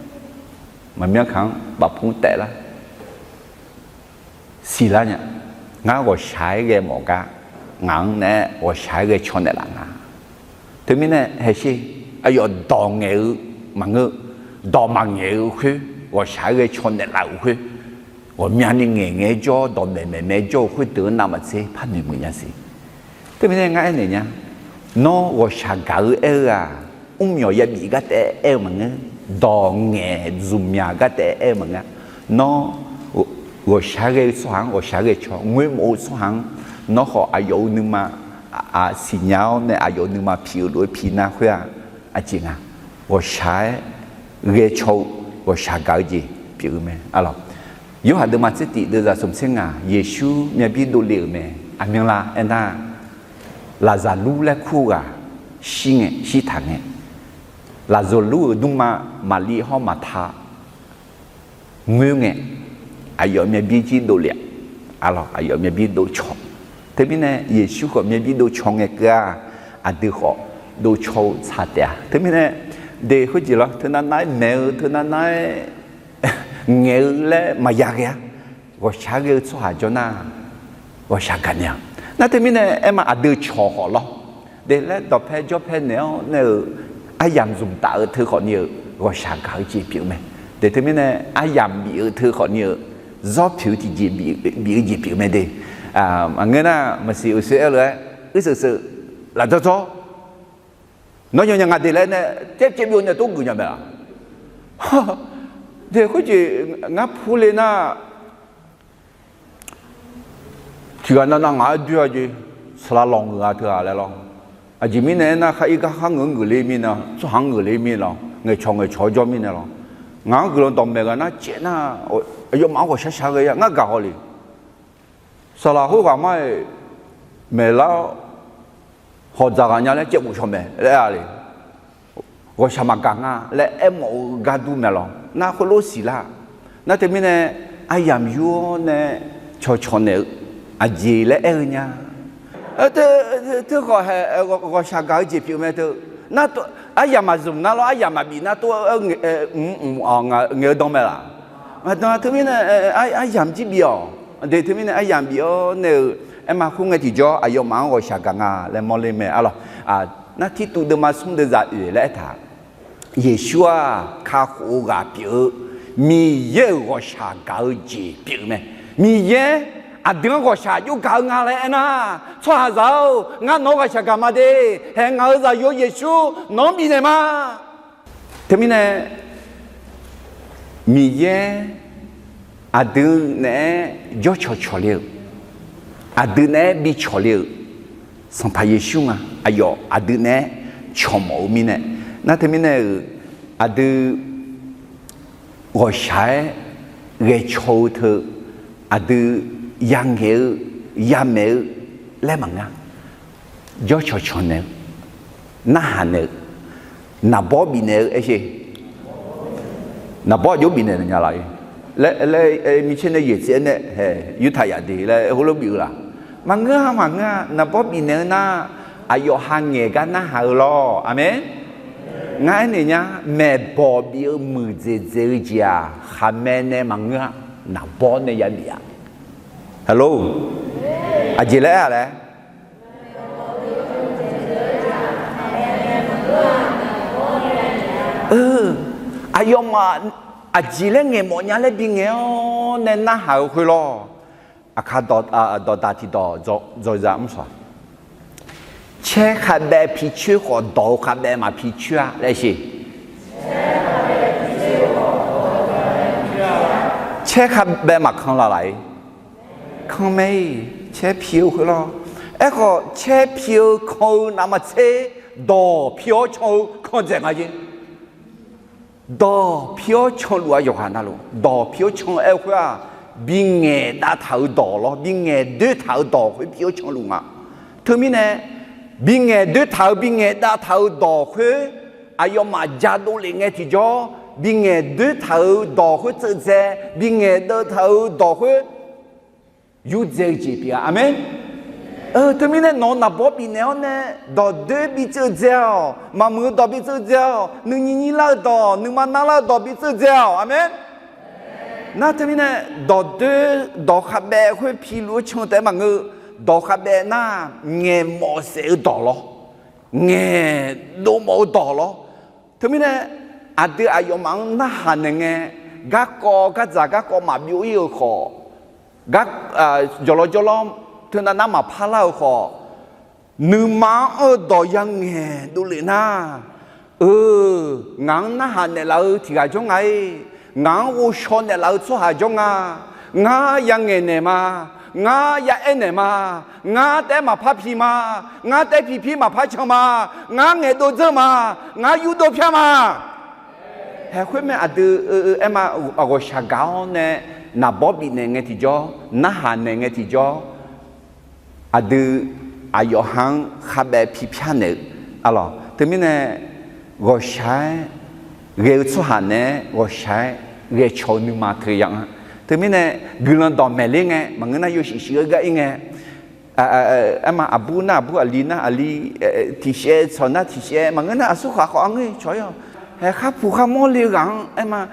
maqmyanr kaq-anr bafpur taef lar siqlar nya. Ngar ghawqshaq-aer ghae mawf gar, ngaq-anr naeq-aer ghawqshaq-aer ghae caw naeqlaf nga. Teumirnae haesher, aqyawf dawq ngaeq-eu maqngeur, dawq maqngaeq-eu khoer, ghawqshaq-aer ghae caw naeqlaf-euq khoer, ghawqmyani ngaeqngae-aer jawr-awr dawqmaeq maeqmaeq-aer jawr-eu khoerdeuq-anr navmaqtser par noeq muiq nya siq. Teumirnae ngar aernaeq nya, nawr ghawqshaq gaq-eu aer-eu-aq, mrmyawq yabif gar taef-aer aer-eu maqngeur, dawq ngaeq zmqmyaq gar taef-aer aer-eu maqngeur. Nawr ghawqshaq-aer ghae-eu tsawrhaq-anr ghawqshaq-aer ghae caw, ngoermawf-eu tsawrhaq-anr nawr khawf aqyawf-euq nuima siqnya-awr nae aqyawf-euq nuima piq-eu lof-aer pi nar khoer-aq, aqjeq nga. Ghawqshaq-aer ghae caw-eu ghawqshaq gaq-eu jeq pyeuf-eu mae. Arlawq, Yorhaq deuvma tsertif deuvzaq smq tser ngaq, Yeqsur myavbir dovle-euq mae. Aqmyanlav aernar, Laqzaqlur laer kur-eu ghaq shir ngae, shirtaq ngae, Laqzaqlur-euq dmrma Maqlir hawr Maqta ngoer ngae, aqyawf myavbir jir dovle-aq. Arlawq, aqyawf myavbir dovcaw. Teumirnae Yeqsur khawf myavbir dovcaw ngae keuv-aq, aqdui khawf dovcaw-eu tsaq taef-a. Teumirnae de khoerjeq lawr, teunav nav-aer maeq-eu, teunav nav-aer ngaeq-eu laer maqya ghae-a. Ghawqshaq-aer ghae-eu tsawrhaq jawr nar, ghawqshaq gaqnaeq-a. Nar teumirnae aer ma aqdui cawq khawf lawr de laer dawqpae jawrpae naeq-awr nae-euq aryamq zmqtaf-eu teu khawfni-euq ghawqshaq gaq-eu jeq pyeuf-eu mae. De teumirnae aryamq bif-eu teu khawfni-euq zawr pyeuf-eu tiqjeq bif-eu jeq pyeuf-eu mae de. Maqngeur nar maqsiq uqshoe aer lof-aer uirseuq seuq lafdzawr dzawr nawr yawnya nga de laer nae caev caev byov nae tov geuf nya mae-a. De khoerjeq ngar purle nar, tiqghaq navnav ngaq-aer doer-a jeq, saqlaq lawq ngeur-a teu-aq laer lawr. Aqjeq mirnae aernar, khar ir gar khar ngeur-anr geufler mirnae, tsawrhaq-anr geufler mirnae lawr, ngaeqcawq ngaeqcawq-awr jawr mirnae lawr. Ngaq-anr guiqlanq dawqmaeq ghaq nar caev nar, aqyawfmaf-anr ghawqshaq shaq ghae-a ngar gaq haw le. Saqlaq khoerghaq mar-iq maeqlar-awr, hawqdzaq ghaq nya laer caev bof shawq mae laer aer-a le. Ghawqshaq maqgaq nga laer aermawf-eu gar dur mae lawr. Nar khoerlof siqlar. Nar teumirnae aryamq yur-awr nae cawqcawq naeq-eu aqjeq laer aer-eu nya. Teu khawf hae, ghawqshaq gaq-eu jeq pyeuf mae teu. Nar aryamq maqzmq nar lawr, aryamq maqbif nar tov-aer mq ngaeq-eu dan mae laq. Maqdan teumirnae aryamq jir bif-awq. De teumirnae aryamq bif-awr nae-euq aerma khoerngae tiqjawr aqyawfmaf-anr ghawqshaq gaq nga laer mawrler mae. Arlawq, nar Tirtuv deuvma smr deuvzaq oeq laer aertaq, Yeqsur-aq kakhof-eu ghaq pyeuf-eu Miqyaer-euq ghawqshaq gaq-eu jeq pyeuf-eu mae. Miqyaer aqdui-anr ghawqshaq jov gaq-eu nga laer aernar, tsawrhaqzaq-or, ngar nawq-anr ghaqshaq gaq ma de. Hae ngaq-euq Zaqyo Yeqsur nawq-anr bifnaeq ma. Teumirnae Miqyaer aqdui naeq-aer jawrcawq cawqle-euq, aqdui naeq-aer bicawq le-euq Sanqpaq Yeqsur nga. Aqyawf aqdui naeq-aer cawq mawf-eu mirnae, nar teumirnae-euq aqdui ghawqshaq-aer ghae caw-eu teu, aqdui yangaeq-eu yamaeq-eu laer maqngeur-a. Jawrcawq cawq naeq-eu, narhaq naeq-eu, naqbawr bifnaeq-eu aer sher. Naqbawr aqjox bifnaeq nya laf-ir laer, micaer nae yaeq tsaev-aer nae hae yurtaq yaf de laer heulof bif-eu laf. Maqngeur-a, maqngeur-a. Naqbawr bifnaeq-eu nar, aqyawf ha ngaeq gar narhaq-eu lawr. Aqmeq. Ngar aernaeq nya, maeqbawq bif-eu muiqdzaeq dzaeq-eu jeq-aq, khaqmae nae maqngeur-a, naqbawr nae yabif-a. Hello, aqjeq laer aer-a laer. Aqyawfmaf aqjeq laer ngaeq mawf nya laer bingaeq-awr nae narhaq-eu khoer lawr. Aqkar dawqdaq tiqdawq dzawzaq mr sawq-a. Caer khavbaev picoer khawf, dawq-eu khavbaev maqpicoer-a laer siq. Caer khavbaev maqkan laf laf-ir. Kan mae-ir, caer pi-eu khoer lawr. Aerkhawf, caer pi-eu kan-eu navmaqtser dawq pi-awr can-eu kan dzaeq nga jeq. Dawq pi-awr canluf-a yawqghaq navluf. Dawq pi-awr can-eu aer-eu khoer-aq, bingaeq dav taq-euq dawq lawr, bingaeq doer taq-euq dawq khoer pi-awr canluf nga. Teumirnae, bingaeq doer taq-euq, bingaeq dav taq-euq dawq khoer, aqyawfmaf jadov lef ngae tiqjawr, bingaeq doer taq-euq dawq khoer tseuv dzae, bingaeq deuv taq-euq dawq khoer yurdzae-eu jeq pyeuf-a. Aqmeq. Teumirnae nawq-eu naqbawr bifnaeq-awr nae dawqdoer bitseuv dzae-awq, maqmuiq-eu dawq bitseuv dzae-awq, nuinyir nyir lar-eu dawq, nuima nar lar-eu dawq bitseuv dzae-awq. Aqmeq. Nar teumirnae dawqdoer dawq khavbaev khoer piluf-eu can taef-aer maqngeur. Dawq khavbaev nar ngaeq mawf saef-eu dawq lawr, ngaeq dov mawf-eu dawq lawr. Teumirnae aqdui aqyawfmaf-anr narhaq naeq ngae, garkawv gardzaq garkawv maqbyov-ir-eu khawf, jawqlawr jawrlawr teunav nar maqpar lar-eu khawf, nuima-anr anr-eu dawq yangaeq dovlef nar, eu, ngaq-anr narhaq naeqlaf-eu tiq ghaq jawr nga-ir. Ngaq-anr ghovshaw naeqlaf-eu tsawrhaq jawr nga. Ngar yangaeq naeq ma. Ngar ya aer naeq ma. Ngar taef-aer maqpar pi ma. Ngar taef-aer pipir maqpar can ma. Ngar ngaeqdov dzeur ma. Ngar yurdov pyar ma. Haeq khoer mae aqdui, aerma, ghawqshaq gaq-awr nae naqbawr bifnaeq ngae tiqjawr, narhaq naeq ngae tiqjawr, aqdui aqyawf ha-anr khavbaev pipyar naeq-eu, alawq. Teumirnae ghawqshaq-aer ghae-eu tsawrhaq naeq-aer ghawqshaq-aer ghae caw-eu nuima teu ya-anr. Teumirnae guiqlanq dawqmaeq ler ngae maqngeur nar yawshuif shuif-eu gar ir ngae, aerma aqbur nar aqbur, aqli nar aqli, tiqshaev tsawq nar tiqshaev maqngeur nar aqsurkhaq khawf arngeur cawq-ir-awq. Haeq kharpuq kharmawr le-eu ghaq-anr aerma,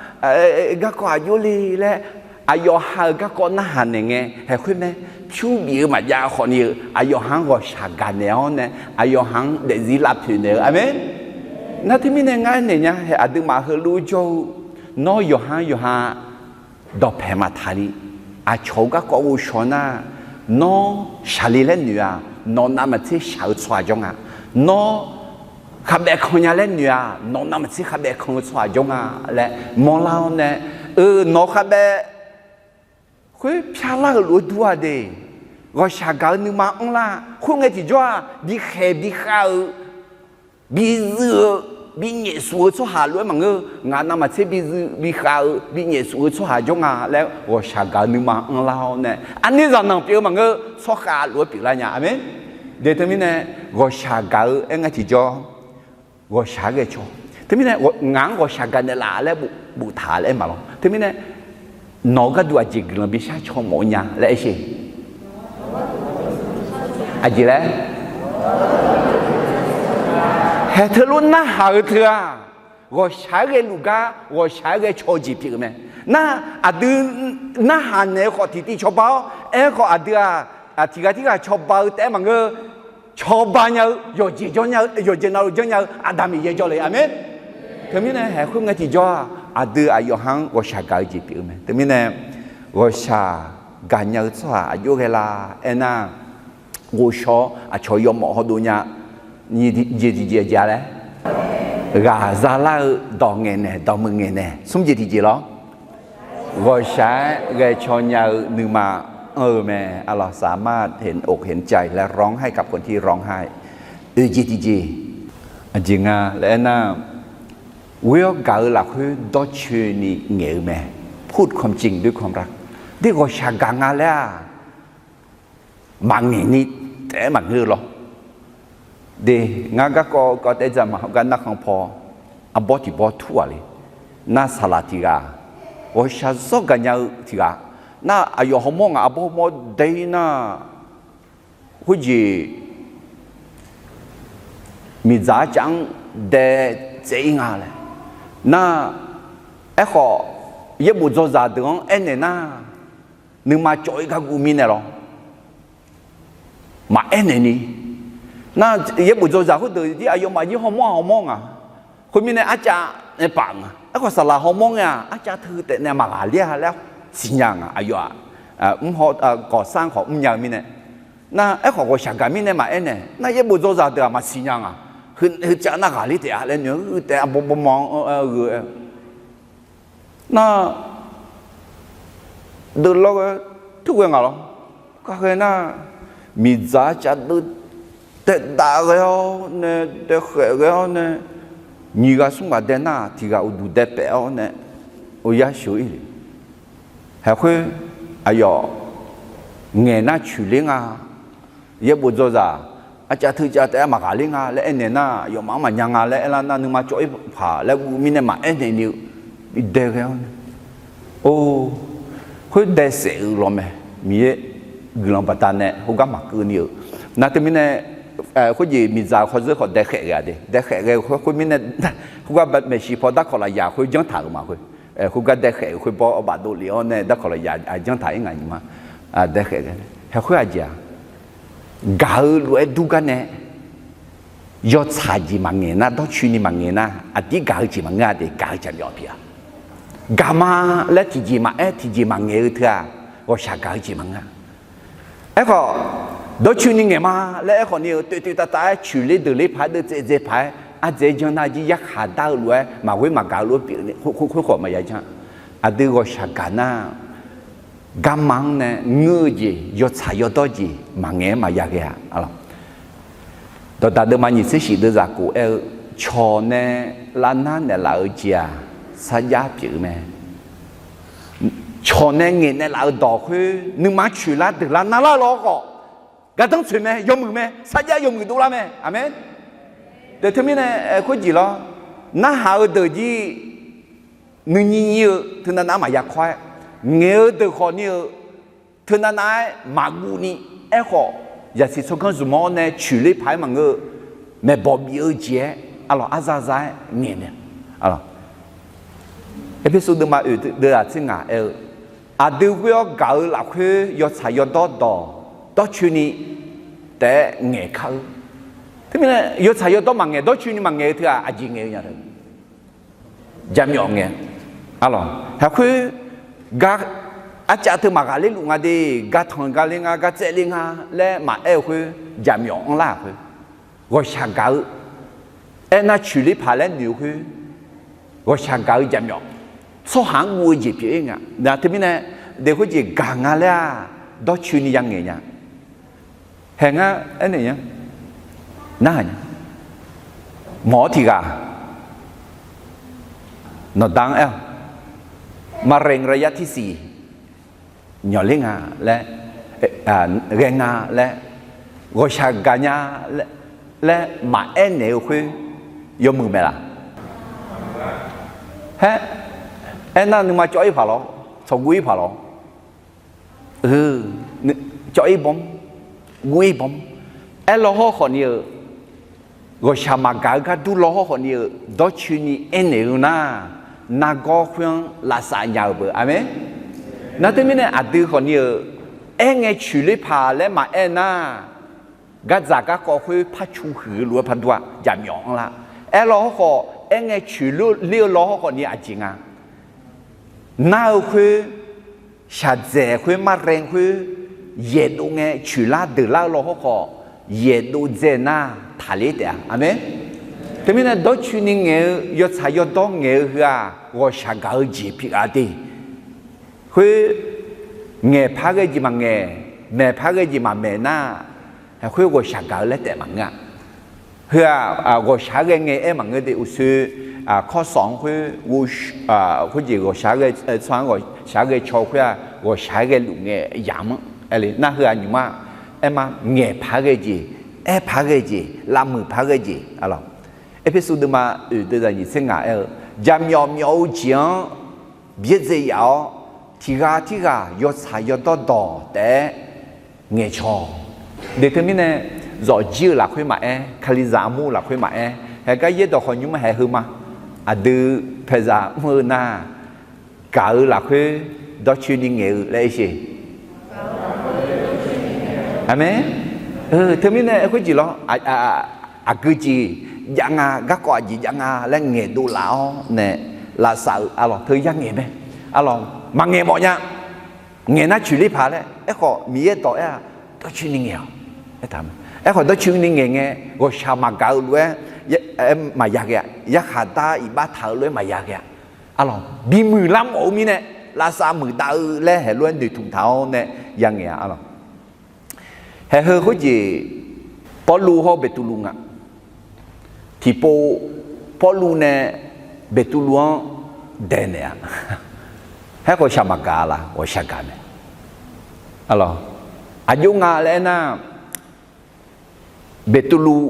garkawv aqjox le laer, aqyawf ha-euq garkawv narhaq naeq ngae, haeq khoer mae, pyur bif-eu maqjav khawfni-eu aqyawf ha-anr ghawqshaq gaq naeq-awr nae, aqyawf ha-anr daefzir lavpoeq naeq-eu. Aqmeq. Nar teumirnae ngar aernaeq nya, haeq aqduimaf heulof-aer jawr-eu, nawr yawqha yawqha dawqpaeq maqtaq ni, aqcawq-eu garkawv ghovshaw nar, nawr shaqle laer noeq-aq, nawq navmaqtser shaq-eu tsawrhaq jawr nga. Nawr khavbaev kan nya laer noeq-aq, nawq navmaqtser khavbaev kan-eu tsawrhaq jawr nga laer mawrlar-awr nae, eu, nawq khavbaev khoer pyarlar-euq lof-aer dur-a de. Ghawqshaq gaq-eu nuima anrlar khoerngae tiqjawr-aq, bikhaeq bikhav-eu, bizuiv-eu, binyaef suf-eu tsawrhaq lof-aer maqngeur. Ngaq navmaqtser bizuiv bikhav-eu binyaef suf-eu tsawrhaq jawr nga laer ghawqshaq gaq-eu nuima anrlar-awr nae, arnir zaqnanq pyeuf-eu maqngeur, tsawrkhav lof-aer pyeuflar nya. Aqmeq. De teumirnae ghawqshaq gaq-eu aer ngae tiqjawr, ghawqshaq-aer ghae caw. Teumirnae ngaq-anr ghawqshaq gaq naeqlaf laer boftaq laer aer maqlawr. Teumirnae nawq-eu gharduq aqjeq guiqlanq bishar caw mawf-eu nya laer aer sher. Aqjeq laer, haeq teulof narhaq-eu teu-aq, ghawqshaq-aer ghaeluf gar ghawqshaq-aer ghae caw-eu jeq pyeuf-eu mae. Nar aqdui narhaq naeq-eu khawf tiqtiv cawba-awr, aerkhawf aqdui-aq, tiqghaq tirghaq cawba-eu taef-aer maqngeur. Cawba nya-eu, yawqjeq jawr nya-eu, yawqjeq navluf janrnya-eu Aqda Miqyaer jawr le. Aqmeq. Teumirnae haeq khoerngae tiqjawr-aq, aqdui aqyawf ha-anr ghawqshaq gaq-eu jeq pyeuf-eu mae. Teumirnae ghawqshaq gaqnya-eu tsawrhaq aqjox ghae la aernar, ghovshaw-awr aqcawq yawmawf hawdov nya. Nyiq jeq tiqjeq-a laer, ghaq zalar-eu dawq ngaeqnaeq dawqmuiq ngaeqnaeq. Smr jeq tiqjeq lawr. Ghawqshaq-aer ghae caw nya-eu nuima anr-eu mae. เราสามารถเห็นอกเห็นใจและร้องไห้กับคนที่ร้องไห้ oeq jeq tiqjeq. Aqjeq nga laer aernar, ghoer-awr gaq-eu lafkhoer dawrcoeni ngaeq-eu mae. พูดความจริงด้วยความรัก. De ghawqshaq gaq nga laer-aq, maqngaeq ni taef-aer maqngeur-eu lawr. De, ngar garkawv kawv taef dzaq maq hawgar narkhan paw, arbawr tiq bawr tur-aq le. Nar saqlaq tiq ghaq, ghawqshaq zawr gaqnya-eu tiq ghaq, nar aqyawf hawmawr ngaq arbawr hawmawr dae-ir nar, khoerjeq miqdzaq arcav-anr dae tsaev-ir nga laer. Nar, aerkhawf, yaerbof dzawzaq deuq-anr aernaeq nar, nuima cawv-ir garguv mirnae lawr, maqaer naeqni. Nar yaerbof dzawzaq khoerdeuq jir aqyawfmaf jir hawmawr-aq hawmawr ngaq. Khoermirnae arcav nae paf nga. Aerkhawf saqlaq hawmawr ngae-aq, arcav teu taef nae maqghaqler-a laer siqnya nga. Aqyawf-aq, mr haw, gawqsar khawf mrnya-eu mirnae, nar aerkhawf ghawqshaq gaq mirnae maqaer nae, nar yaerbof dzawzaq deuq-aq maqsiqnya nga. Heu, heucav nar ghaqler taef-a laer noeq-eu taef-a, bawbaw ma-anr-eu gheu-aer nar deuvlawr ghae, turghae ngaq lawr. Kaghae nar, miqdzaq-a cavdeuv daedav ghae-awr nae, daekhaef ghae-awr nae, nyiq ghaq smr ghaq dae nar, tiq ghaq uqduq dae paef-awr nae, oryar sheuq-ir le. Haeqkhoer aqyawf ngaeq nar coeqler nga. Yaerbof dzawzaq arcav teucav taef-aer maqghaqler nga laer aernaeq nar, aqyawfmaf-anr maqnya nga laer aerlar nar, nuima cawv-ir paq laer guv mirnae maqaer naeq ni-eu, bidae ghae-awr nae, or, khoer daesaef-eu lawr mae. Miqyaer guiqlanq baqdanae khoergar maqkeuv ni-euq. Nar teumirnae, khoerjeq miqdzaq khawzeur khawf daekhaef ghae-a de, daekhaef ghae khoermirnae, khoergar maeqshi paw darkawq lafyaq khoer janr taq-euq ma khoer. Khoergar daekhaef-eu khoer bawr bafdov lef-awr nae darkawq lafyaq janr taq-ir nga nyiq ma. Daekhaef ghae, haeqkhoer aqjeq-aq, gaq-eu lof-aer dur gar nae, yawtsaq jeq maqngaeq nar, dawrcoeni maqngaeq nar, aqdir gaq-eu jeq maqngeur-a de, gaq-eu jaqmyawf pyeuf-a. Gaq ma laer tiqjeq maqaer, tiqjeq maqngaeq-eu teu-aq, ghawqshaq gaq-eu jeq maqngeur-a. Aerkhawf, dawrcoeni ngaeq ma laer aerkhawf ni-eu, toeqtoeq tavtav-aer coeqler deuqler paq-aer, deuvtsaev dzae paq-aer, ardzaeq-aer janr nar jir yarkhaq dar-eu lof-aer, maqghoer maqgaq-eu lof-aer pyeuf ni, khoerkhawf maqya janr. Aqdui ghawqshaq gaq nar, garma-anr nae ngeur-eu jeq, yawtsaq yawdawr jeq maqngaeq-aer maqya ghae-a. Dawqdaq deuvma nyiq tser shif deuvzaq khof aer-eu, cawq nae lavnar naeqlaf-eu jeq-aq, sarjax pyeuf-eu mae. Cawq nae ngaeq naeqlaf-eu dawq khoer nuima coeqlar deuqlar narlar-eu lawr khawf, gardanr tsoeq mae, yawmuiq mae, sarjax yawmuiq dovlar mae. Aqmeq. Deuq teumirnae khoerjeq lawr, narhaq-eu deuq jir nuinyir nyir-eu teunav nav-aer maqya kawr-aer, ngaeq-eu deuq khawf ni-eu teunav nav-aer maqguv ni, aerkhawf, zaqsiq tsawrganr zmq-awr nae coeqler paq-aer maqngeur-eu, maeqbawq bif-eu jeq-aer, arlawq, arza za-aer ngaeq naeq. Arlawq, Erpersu deuvma oeq deuvzaq tser ngaq aer-eu, aqdui ghoer-awr gaq-eu lafkhoer yawtsaq yawdawr dawq dawrcoeni taef-aer ngaeq kar-eu. Teumirnae yawtsaq yawdawr maqngaeq, dawrcoeni maqngaeq-eu teu-aq, aqjeq ngaeq-eu nya-eu jaqmyawf ngae. Arlawq, haeqkhoer, arcav teu maqghaqler luf nga de, gar tanq gale nga, gar tsaevle nga laer maqaer-eu khoer, jaqmyawf anrlar-euq khoer, ghawqshaq gaq-eu, aernar coeqler paq laer noeq-eu khoer, ghawqshaq gaq-eu jaqmyawf, tsawrhaq-anr guv-eu jeq pyeuf-ir nga. Nar teumirnae, de khoerjeq gaq nga laer-aq, dawrcoeni yangaeq nya. Haeq ngar aernaeq nya, narhaq nya, mawq-awr tiq ghaq nawqda-anr aer-awq, มะเร็งระยะที่สี่ nyawqler nga laer, ghae nga laer, ghawqshaq gaq nya laer maqaer naeq-eu khoer, yawmuiq mae laf? Haer, aernar nuima cawv-ir paq lawr, tsawqguv-ir paq lawr. Cawv-ir bawm, guv-ir bawm, aerlaw hawrkhawf ni-eu, ghawqshaq maqgaq-eu gar dur law hawrkhawf ni-eu dawrcoeni aernaeq-eu nar, nargawr khoer-anr lavsav nya-eu beu. Aqmeq. Nar teumirnae aqdui khawf ni-eu, aerngae coeqler paq laer maqaer nar, gardzaq garkawv khoer par cu huiq-eu lof-aer par dur-a, jaqmyawf anrlar. Aerlaw hawrkhawf, aerngae coeqler-eu law hawrkhawf ni aqjeq nga. Nar-eu khoer, shaqdzaeq khoer, มะเร็ง khoer, yaeqdov ngae coeqlar deuqlar-eu law hawrkhawf, yaeqdov dzae nar taqler taef-a. Aqmeq. Teumirnae dawrcoeni ngaeq-eu, yawtsaq yawdawr ngaeq-eu heu-aq, ghawqshaq gaq-eu jeq pyeuf-a de. Khoer, ngaeqpar ghae jeq maqngaeq, maeqpar ghae jeq maqmaeq nar, khoer ghawqshaq gaq-eu laer taef maqngeur-a. Heu-aq, ghawqshaq-aer ghae ngae aer maqngeur de, uqshoe, kawrsawq-anr khoer, khoerjeq ghawqshaq-aer ghae, tsawrhaq-anr ghawqshaq-aer ghae caw khoer-aq, ghawqshaq-aer ghae luf ngae yamq-anr aer le. Nar heu-aq nymq-ma, aer ma, ngaeqpar ghae jeq, aerpar ghae jeq, lavmuiqpar ghae jeq, arlawq. Erpersu deuvma oeq deuvzaq nyiq tser ngaq aer-eu, jaqmyawf myawf-eu jeq-anr byaerdzae yaf-awr, tiq ghaq tirghaq yawtsaq yawdawr dawq taef-aer ngaeqcawq. De teumirnae, zawqjir-euq lafkhoer maqaer, Kalizaq armur-eu lafkhoer maqaer, haegar yaerdawq khawqnymr haeq heu ma. Aqdui paeqzaq mr-eu nar, gaq-eu lafkhoer dawrcoeni ngaeq-eu laer aer sheq. Aqmeq. Teumirnae khoerjeq lawr, aqgeu jeq, jav nga, garkawv aqjeq jav nga laer ngaeqdov laf-awr nae, lavsav-euq arlawq teu yangaeq mae. Arlawq maqngaeq mawf nya. Ngaeq nar coeqler paq laer. Aerkhawf Miqyaer dawq aer-aq, dawrcoeni ngaeq-awq. Aerkhawf dawrcoeni ngaeq ngae, ghawqshaq maqgaq-eu lof-aer maqya ghae-a. Yarkhaq dar iqbax taq-eu lof-aer maqya ghae-a. Arlawq bimuiq larmawf-eu mirnae, lavsav muiqdav-eu laer haeq lof-aer noeqtmq taq-awr nae yangaeq-a arlawq. Haeq heu khoerjeq, Pawrluv hawr Beqtuvluv nga. Tiqpov Pawrluv nae Beqtuvluv-anr daeqnaeq-a. Aerkhawf ghawqshaq maqgaq la? Ghawqshaq gaq mae. Arlawq, aqjox nga laer aernar, Beqtuvluv,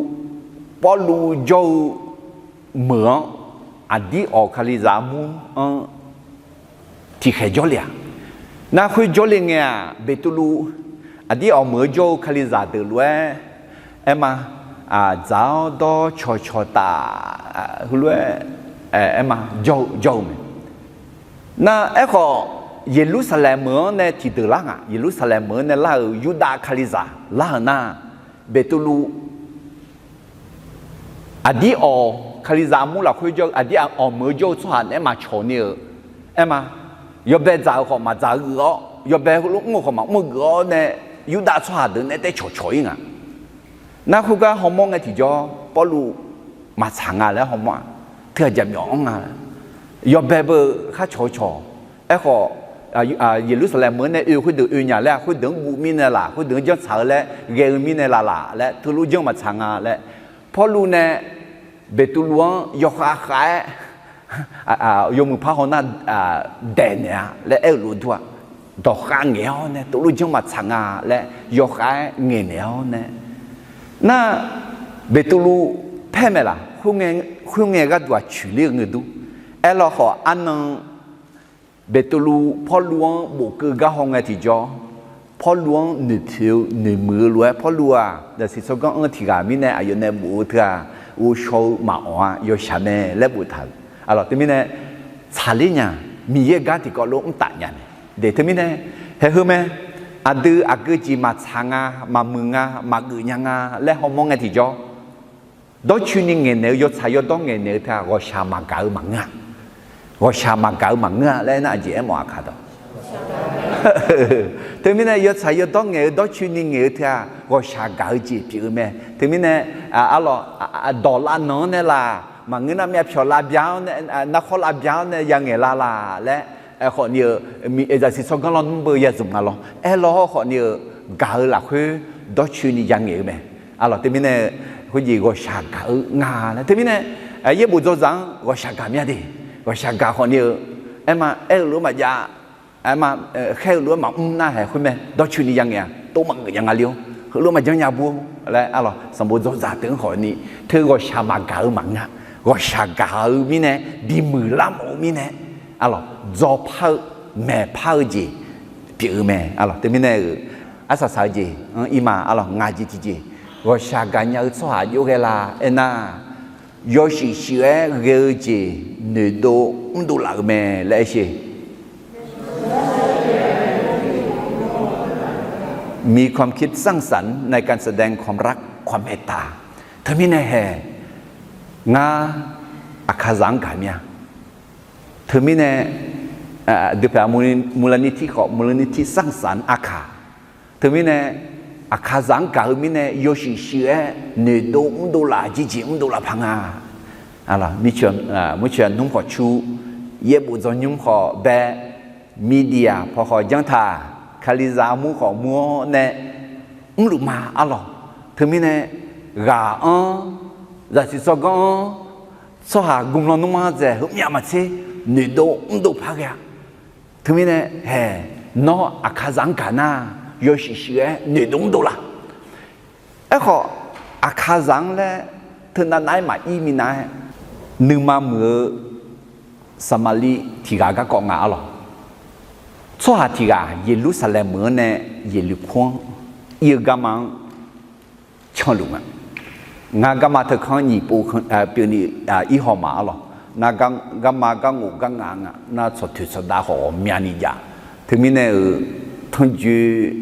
Pawrluv jawr-eu meuq-anr, aqdir awq Kalizaq armur-anr tiqkhaeq jawrle-aq. Nar khoer jawrle ngae-aq, Beqtuvluv aqdir awq meuq-eu jawr-eu Kalizaq deuq lof-aer, aerma, dzaq-awr dawr cawqcawq taf, heulof-aer, aerma, jawr-eu jawr-eu mae. Nar aerkhawf, Yeqlursaqlaeq meuq-anr nae tiqdeuq lar ngaq. Yeqlursaqlaeq meuq-anr nae lar-euq Yurdav Kalizaq lar-euq nar, Beqtuvluv aqdir awq Kalizaq armur lafkhoer jawr-eu, aqdir awq meuq-eu jawr-eu tsawrhaq naeq-aer maqcawq ni-euq, aerma, yawbae dzaq-euq khawf maqdzaq-eu geuf-awr, yawbae heulof mr-eu khawf maqmr-eu geuf-awr nae, Yurdav tsawrhaq deuq naeq-aer taef cawqcawq-ir ngaq. Nar khoergar hawmawr ngae tiqjawr, Pawrluv maqtsaq nga laer hawmawr-aq, teughaq jaqmyawf-anr nga. Yawbae beu khar cawq-eu cawq. Aerkhawf, Yeqlursaqlaeq meuq-anr nae oe khoerdeuq oe nya laer-aq, khoerdeuq-anr guv mirnae laq, khoerdeuq-anr janrtsaq-eu laer ghae-eu mirnae laq laq laer teulof janr maqtsaq nga laer, Pawrluv nae Beqtuvluv-anr yawkhav khav-aer yawmuiq par haw nar, daeqnaeq-a laer aer-euq lof dur-aq, dawqkhav ngaeq-awr nae teulof janr maqtsaq nga laer yawkhav-aer ngaeqnaeq-awr nae, nar, Beqtuvluv paer mae laq? Khoerngae gharduq-aq coeqler-eu ngeur dur. Aerlawkhawf arnan Beqtuvluv Pawrluv-anr bofkeuv gar haw ngae tiqjawr, Pawrluv-anr noeqpoeq-eu noeqmuiq-eu lof-aer, Pawrluv-aq zaqsiq tsawrganr anr tiq ghaq mirnae aqyawf nae bof-eu teu-aq, ghovshaw-eu maqawq-a, yawshaq mae laer boftaq-euq. Arlawq teumirnae tsaqler nya, Miqyaer gar tiqkawv lof mr taf nya mae. Deq teumirnae, haeq heu mae, aqdui aqgeu jeq maqtsaq nga, maqmuiq nga, maqgeuf nya nga laer hawmawr ngae tiqjawr, dawrcoeni ngaeqnaeq-eu, yawtsaq yawdawr ngaeqnaeq-eu teu-aq, ghawqshaq maqgaq-eu maqngeur-a. Ghawqshaq maqgaq-eu maqngeur-a laer aernar, aqjeq aermawf-aq kaq dawq. Teumirnae yawtsaq yawdawr ngaeq-eu, dawrcoeni ngaeq-eu teu-aq, ghawqshaq gaq-eu jeq pyeuf-eu mae. Teumirnae, arlawq, dawq lavnan-anr nae laq, maqngeur nar myavpyawq lavbya-awr nae, narkhawr lavbya-awr nae yangaeq la laq laer, khawfni-euq, zaqsiq tsawrganr lawnmr beu yazmq nga lawr. Aerlawr khawfni-euq gaq-eu lafkhoer dawrcoeni yangaeq-eu mae. Arlawq teumirnae khoerjeq ghawqshaq gaq-eu nga laer. Teumirnae yaerbof dzawzaq-anr ghawqshaq gaq mya de. Ghawqshaq gaq khawfni-euq, aerma, aer-eu lof-aer maqjav, aerma, khaer-eu lof-aer maqmr nar haeq khoer mae. Dawrcoeni yangaeq-a, tov maqgeuf nya nga le-awr, heulof maqjanr nya bur laer, arlawq, sanqbof dzawzaq teu-anr khawfni, teu ghawqshaq maqgaq-eu maqngeur-a. Ghawqshaq gaq-eu mirnae, bimuiq larmawf-eu mirnae, arlawq, dzawpar-eu, maeqpar-eu jeq pyeuf-eu mae. Arlawq teumirnae-euq arsaq saq-eu jeq-anr irma, arlawq, ngaq jeq tiqjeq, ghawqshaq gaqnya-eu tsawrhaq jov ghae la aernar, yawshuif shuif-aer ghae-eu jeq noeqdov mrdov laf-euq mae laer aer sher. มีความคิดสร้างสรรค์ในการแสดงความรักความเมตตา Teumirnae haeq, ngar Aqkaqzaq-anr gaq mir-a. Teumirnae, dui paq มูลนิธิ khawf มูลนิธิสร้างสรรค์ Aqkaq. Teumirnae, Aqkaqzaq-anr gaq-eu mirnae yawshuif shuif-aer noeqdov mrdov laf, jeqjeq mrdov laf paq nga. Murcoeq nmr khawf cu, yaerbof dzawnymr khawf bae, media paw khawf janr taq, Kalizaq armur khawf mur-awr nae, mrluf ma arlawq. Teumirnae, ghaq-anr, zaqsiq tsawrganr-anr, tsawrhaq gmlan nmr-anr dzaeq heumyav maqtser, noeqdov mrdov par ghae-a. Teumirnae haeq, nawr Aqkaqzaq-anr gaq nar, yawshuif shuif-aer noeqdov mrdov laf. Aerkhawf, Aqkaqzaq-anr laer teunav nav-aer maqir minav-aer, nuima muiq-eu Saqmaqliv tiq ghaq garkawv nga arlawq. Tsawrhaq tiq ghaq Yeqlursaqlaeq meuq-anr nae Yeqluiq kur-anr ir-eu garma-anr canluf nga. Ngar garma teukanr nyiq pov pyeufni ir haw ma arlawq. Nar garma gar ngof gar ngaq nga, nar tsawqtoeq tsawqdav khawf ghawqmyani jav. Teumirnae-euq tanrjoe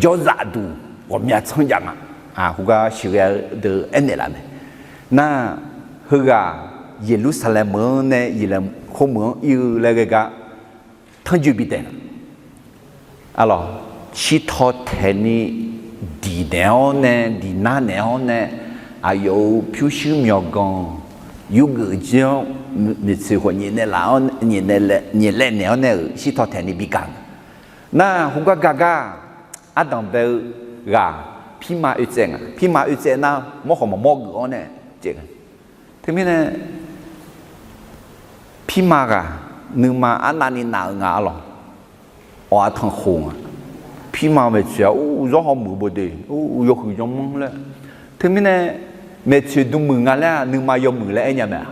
jawrzaq duq ghawqmya tsanr jav nga. Khoergar sheuqghae-eu deuq aernaeq laf mae. Nar, heughaq Yeqlursaqlaeq meuq-anr nae Yeqlursaqlaeq khoermeuq-anr ir-eu laer ghae gar tanrjoe bi taef-a. Arlawq, shirtaw taeqni diq naeq-awr nae diq nar naeq-awr nae, aqyawf-euq pyurshuir myawqganq yurgeuf jir-awr, maeqtsoeq khawf nyaef naeq laf-awr nyaef laev naeq-awr nae-euq shirtaw taeqni bi gaq nga. Nar, heugar gaq gar, ardanq bae-eu ghaq pirma oe tsaev nga. Pirma oe tsaev nar, mawr khawf maqmawr geuf-awr nae tsaev nga. Teumirnae pirma ghaq nuima arnavni nav-euq nga arlawq. Awq, artanq khof nga. Pirma maeqtsoeq-aq, or, zawr hawmuiq bawde, or, yawhuiq jawrmanr laer. Teumirnae maeqtsoeq dm muiq nga laer-aq nuima yawmuiq laer aer nya mae-a?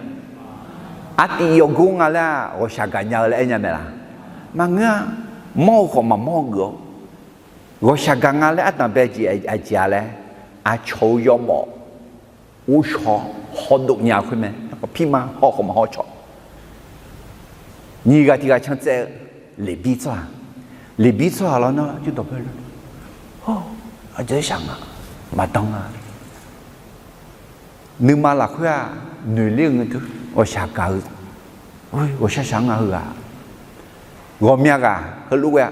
Artiv yawgor nga laer-aq ghawqshaq gaq nya-eu laer aer nya mae laf? Maqngeur-a. Mawr-eu khawf maqmawr geuf-awr, ghawqshaq gaq nga laer ardanq bae jeq aqjeq-a laer, aqcawq-eu yawmawf ghovshaw hawdov nya khoer mae. Pirma haw khawf maqhaw cawq. Nyiq ghaq tiq ghaq can tsaev-eu Leqbir tsawrhaq. Leqbir tsawrhaq lawr nar, jawrdawq bae aqjeq shaq nga, maqdan nga. Nuima lafkhoer-aq, noeqler-eu ngae teu ghawqshaq gaq-eu, ghawqshaq shaq nga heughaq. Ghawqmya ghaq heulof ghae-a.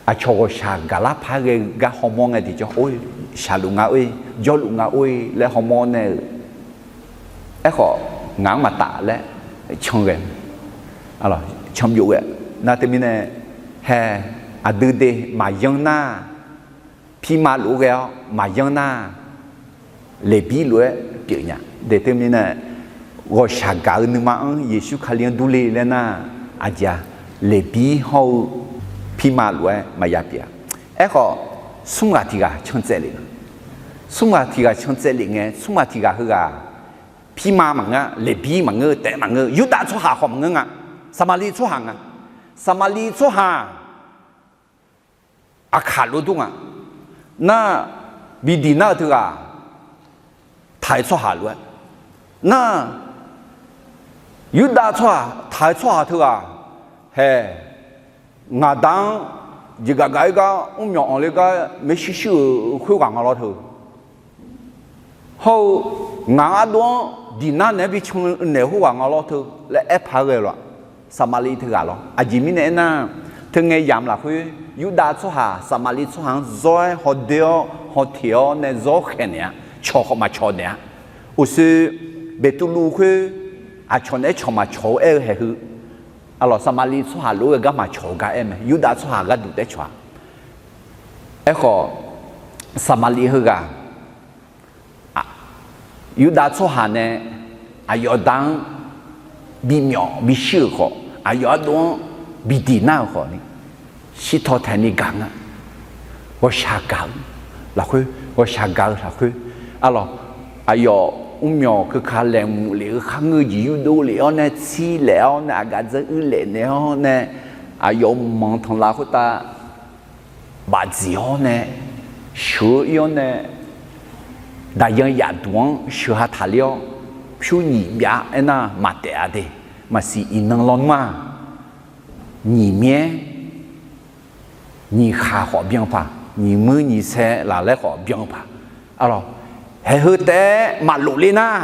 Aqcawq ghawqshaq gaqlar par ghae-eu gar hawmawr ngae tiqjawr, or, shaqluf nga or-e, jawrluf nga or-e laer hawmawr nae-eu. Aerkhawf, ngaq-anr maqtaf laer can ghae, can byov ghae. Nar teumirnae, hae, aqdui de maqyanr nar, pirma lof-aer ghae-awr maqyanr nar, Leqbir lof-aer pyeuf nya. De teumirnae, ghawqshaq gaq-eu nuima-anr Yeqsur Kali-anr durle laer nar, aqjeq-a, Leqbir hawr-eu pirma lof-aer maqya pyeuf-a. Aerkhawf, smr ghaq tiq ghaq can tsaev lef nga. Smr ghaq tiq ghaq can tsaev lef ngae, smr ghaq tiq ghaq heughaq pirma maqngeur, Leqbir maqngeur, taef maqngeur, Yurdav tsawrhaq khawf maqngeur nga. Saqmaqliv tsawrhaq nga. Saqmaqliv tsawrhaq aqkaq lof dur nga. Nar, bi diq nar-eu teughaq, taq-eu tsawrhaq lof-aer. Nar, Yurdav tsawrhaq taq-eu tsawrhaq teughaq, hae, ngaqda-anr jeqgaf gaf-aer gar mrmyawq anqler gar maershuir shuir-euq khoerghaq nga lawr teu. Hawr-eu, ngaq-euq ardov-anr diq nar naeq-aer bi can naeq-eu khoerghaq nga lawr teu laer aer paq-aer ghae lawq. Saqmaqliv teughaq lawr. Aqjeq mirnae aernar, teungae yamq lafkhoer Yurdav tsawrhaq Saqmaqliv tsawrhaq-anr zawr-aer hawdoer-awr hawteq-awr nae zawr khaeq naeq-a. Cawq khawf maqcawq naeq-a. Uqshoe Beqtuvluv khoer aqcawq naeq-aer cawq maqcawq-eu aer-eu haeq heu, arlawq, Saqmaqliv tsawrhaq lof-aer gar maqcawq-eu gar aer mae. Yurdav tsawrhaq gharduq taef cawq-a. Aerkhawf, Saqmaqliv heughaq Yurdav tsawrhaq nae aqyawf da-anr bimyawf bishir-euq khawf, aqyawf ardov-anr bi diq nar-euq khawf ni, shirtaw taeqni gaq nga. Ghawqshaq gaq-eu lafkhoer, ghawqshaq gaq-eu lafkhoer, arlawq, aqyawf mrmyawq keuka laeqhmq lef-eu kharngeur jeq yurdov lef-awr nae tsir laef-awr nae aqgaf dzeur uir laef naeq-awr nae, aqyawf manq tanqlav khoertav bafdziq-awr nae, sheuq-eu ir-awr nae, daqyan yaqduq-anr sheuq ha taqler-awr, pyur nyiq byav aernar maqtaef-a de. Maqsiq iqnan lawnmr-aq, nyiq myaer nyiq khaq khawf byan paq, nyiq muir nyiq saer laf laer khawf byan paq. Arlawq, haeq heu taef-aer maqlof ler nar,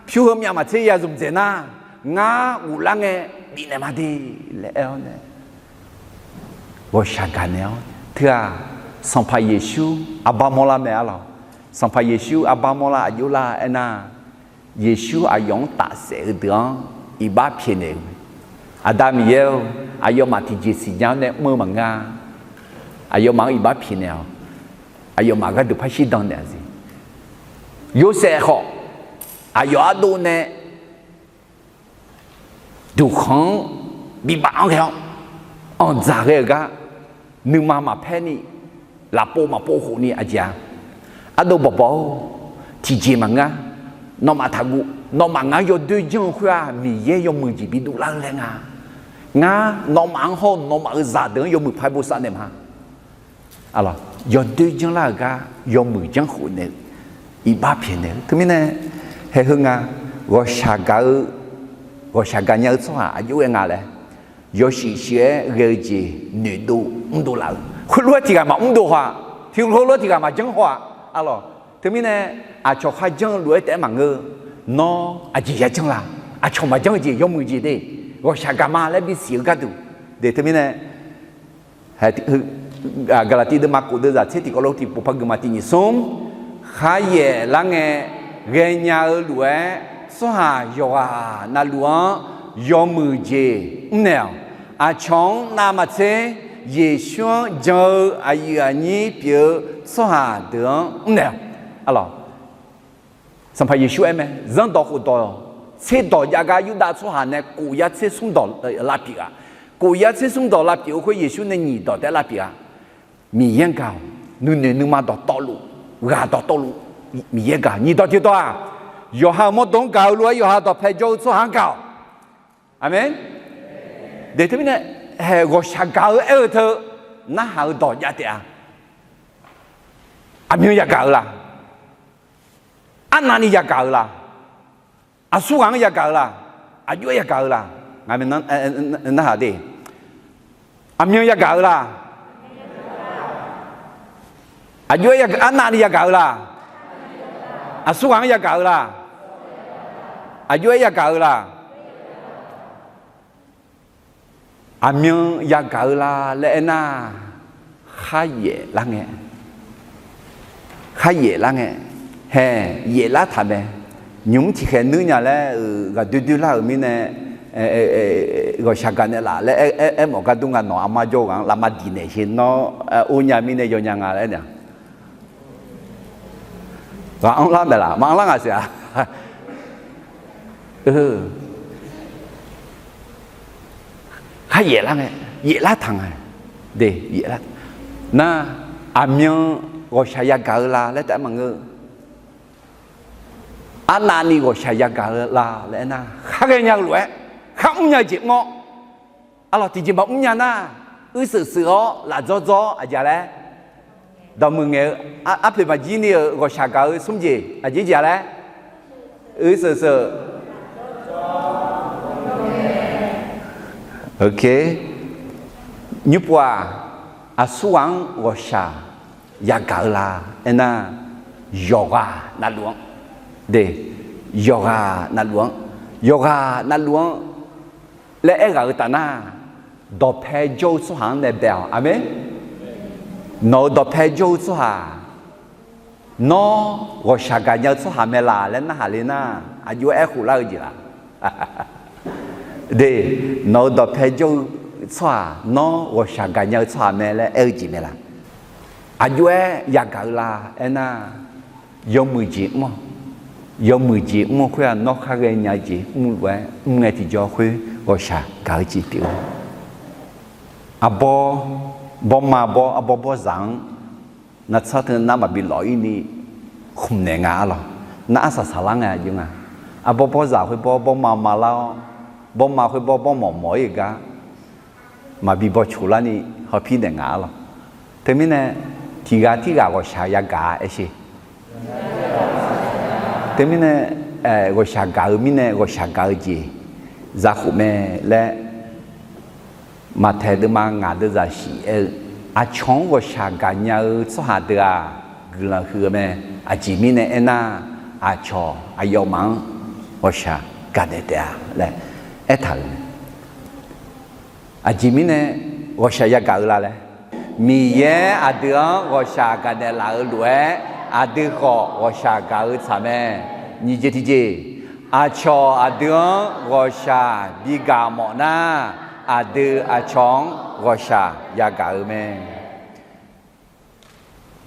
pyur heu myav maqtser ya zmq dzaeq nar, ngar ghoflar ngae bifnaeq ma de laer aer-awr nae, ghawqshaq gaqnaeq-awr teu-aq, Sanqpaq Yeqsur arbar mawrlar mae arlawq. Sanqpaq Yeqsur arbar mawrlar aqjox lar aernar, Yeqsur aqyawf-anr tafsaef-eu deuq-anr iqbax pyaeqnaeq-eu, Aqda Miqyaer-or, aqyawfmaf tiqjeq siqnya-awr nae mr-eu maqngeur-a. Aqyawfmaf-anr iqbax pyaeqnaeq-awq. Aqyawfmaf gharduq par shirdan naeq-a siq. Yorsaev khawf, aqyawf ardov nae duqkhanq-anr bibaf-anr ghae-awr, anqdzaq ghae-euq gar, nuima maqpaer ni, lafpov maqpov khof ni aqjeq-a. Ardov bawqbawq-or, tiqjeq maqngeur. Nawmaf taqguv. Nawmaf ngar yawdoer janr-eu khoer-aq, Miqyaer yawmuiq jeq bi dovlar-eu laer nga. Ngar nawmaf-anr hawr-eu nawmaf-euq zaqdeuq-anr yawmuiq paq-aer bosav naeq ma. Yawdoer janrlar-euq gar yawmuiq janrkhof naeq-eu, iqbax pyaeqnaeq-eu. Teumirnae, haeq heu nga, ghawqshaq gaq-eu, ghawqshaq gaqnya-eu tsawrhaq aqjox ghae nga laer, yawshuif shuif-aer ghae-eu jeq noeqdov mrdov laf-eu, khoerlof-aer tiq ghaq maqmrdov haw-aq, tiq khoerlof-aer tiq ghaq maqjanr haw-aq, arlawq. Teumirnae, aqcawq kharjanr-eu lof-aer taef-aer maqngeur. Nawr aqjeq yajanr la? Aqcawq maqjanr-eu jeq yawmuiq jeq de, ghawqshaq gaq ma laer bisiq-eu gharduq de. Teumirnae, Gaqlaqtiv deuvma kof deuvzaq tser tiq kawv lof tiq pov par geufma tiq nyiq smr, kharyaef lar ngae ghaenya-eu lof-aer tsawrhaq yawqghaq navluf-anr yawmuiq jeq mrnaeq-awq. Aqcawq-anr navmaqtser Yeqsur-anr jan-eu aqyuif aqnyir pyeuf-eu tsawrhaq deuq-anr mrnaeq-awq. Sanqpaq Yeqsur aer mae, zanrdawq khofdawq tserdawq jav gar Yurdav tsawrhaq nae kof yar tser smr dawq lavpyeuf-a. Kof yar tser smr dawq lavpyeuf-eu khoer Yeqsur nae nyiq dawq taef-aer lavpyeuf-a. Miqyaer-anr gaq-awq. Nuinoeq nuima dawqtawvluf, ghaq dawqtawvluf, Miqyaer gaq-awq. Nyiq dawq tiqdawq-aq, yawqha-euq mawrdo-anr gaq-eu lof-aer yawqha dawqpae jawr-eu tsawrhaq-anr gaq-awq. Aqmeq. De teumirnae, haeq ghawqshaq gaq-eu aer-eu teu, narhaq-eu dawq jav taef-a. Aqmyan yagaq-eu la? Arnavni yagaq-eu la? Aqsurghaq-anr yagaq-eu la? Aqjox-aer yagaq-eu la? Ngaq narhaq de. Aqmyan yagaq-eu la? Aqjox-aer, arnavni yagaq-eu la? Aqsurghaq-anr yagaq-eu la? Aqjox-aer yagaq-eu la? Aqmyan yagaq-eu la laer aernar, kharyaef lar ngae, kharyaef lar ngae, haeq yaef lar taq mae. Nymq-mr tiqkhaeq nuir nya laer-euq ghaqdoer doer lar-euq mirnae, ghawqshaq gaq naeqlaf laer aer, aer mawf gar dur nga. Nawq armar jawr-eu ghaq-anr lavma diq naeq sher nawr, or nya mirnae yawnya nga laer aer nya. Ghaq anrlar maeqlaf, maqanrlar nga siq-a. Kharyaef lar ngae, yaef lar taq nga. De, yaef lar. Nar, aqmyan ghawqshaq yagaq-eu la laer taef-aer maqngeur. Arnavni ghawqshaq yagaq-eu la laer aernar, khar ghaenya-eu lof-aer, khar mrnya-eu jeq mr-awr, arlawq tiqjeq maqmr nya nar, uirseuq seuq-awr lafdzawr dzawr-awr aqjeq laer, dawqmuiq ngaeq-eu, arpoeq maqjir ni-euq ghawqshaq gaq-eu smr jeq aqjeq jeq laer, uirseuq seuq. Nymrpov-aq, aqsurghaq-anr ghawqshaq yagaq-eu la aernar, yawqghaq navluf-anr, de, yawqghaq navluf-anr, yawqghaq navluf-anr laer aerghaq-eu taf nar, dawqpae jawr-eu tsawrhaq-anr nae bae-awq. Aqmeq. Nawq-euq dawqpae jawr-eu tsawrhaq, nawr ghawqshaq gaqnya-eu tsawrhaq mae laq laer narhaq le nar, aqjox-aer aerkhof lar-eu jeq laf? De, nawq-euq dawqpae jawr-eu tsawrhaq nawr ghawqshaq gaqnya-eu tsawrhaq mae laer aer-eu jeq mae laf? Aqjox-aer yagaq-eu la aernar, yawmuiq jeq mr-awq. Yawmuiq jeq mr-eu khoer-aq, nawr khar ghaenya-eu jeq mr lof-aer mr ngae tiqjawr khoer ghawqshaq gaq-eu jeq pyeuf-eu. Arbawr, bawrma bawr, arbawr bawrzaq-anr nartsanr teu nar maqbi lawf-ir ni khmq naeq nga arlawq. Nar arsaq saqlar ngae aqjox nga. Arbawr bawrzaq khoer bawr, bawrma ma lar-awr, bawrma khoer bawr, bawrmawq mawq-ir-euq gar maqbi bawcoq larni hawpir naeq nga arlawq. Teumirnae, tiqghaq tirghaq ghawqshaq yagaq-a aer sher. Teumirnae, ghawqshaq gaq-eu mirnae ghawqshaq gaq-eu jeq zakhof mae laer, Maqtaeq deuvma ngaq deuvzaq shiq aer-eu, aqcawq-anr ghawqshaq gaqnya-eu tsawrhaq deuq-aq, guiqlanq huiq-eu mae. Aqjeq mirnae aernar, aqcawq aqyawfmaf-anr ghawqshaq gaqnaeq taef-a laer aertaq-euq mae. Aqjeq mirnae ghawqshaq yagaq-eu la laer, Miqyaer aqdui-anr ghawqshaq gaqnaeq laf-euq lof-aer, aqdui khawf ghawqshaq gaq-eu tsaq mae. Nyiq jeq tiqjeq, aqcawq aqdui-anr ghawqshaq bigaq mawf nar, aqdui aqcawq-anr ghawqshaq yagaq-eu mae.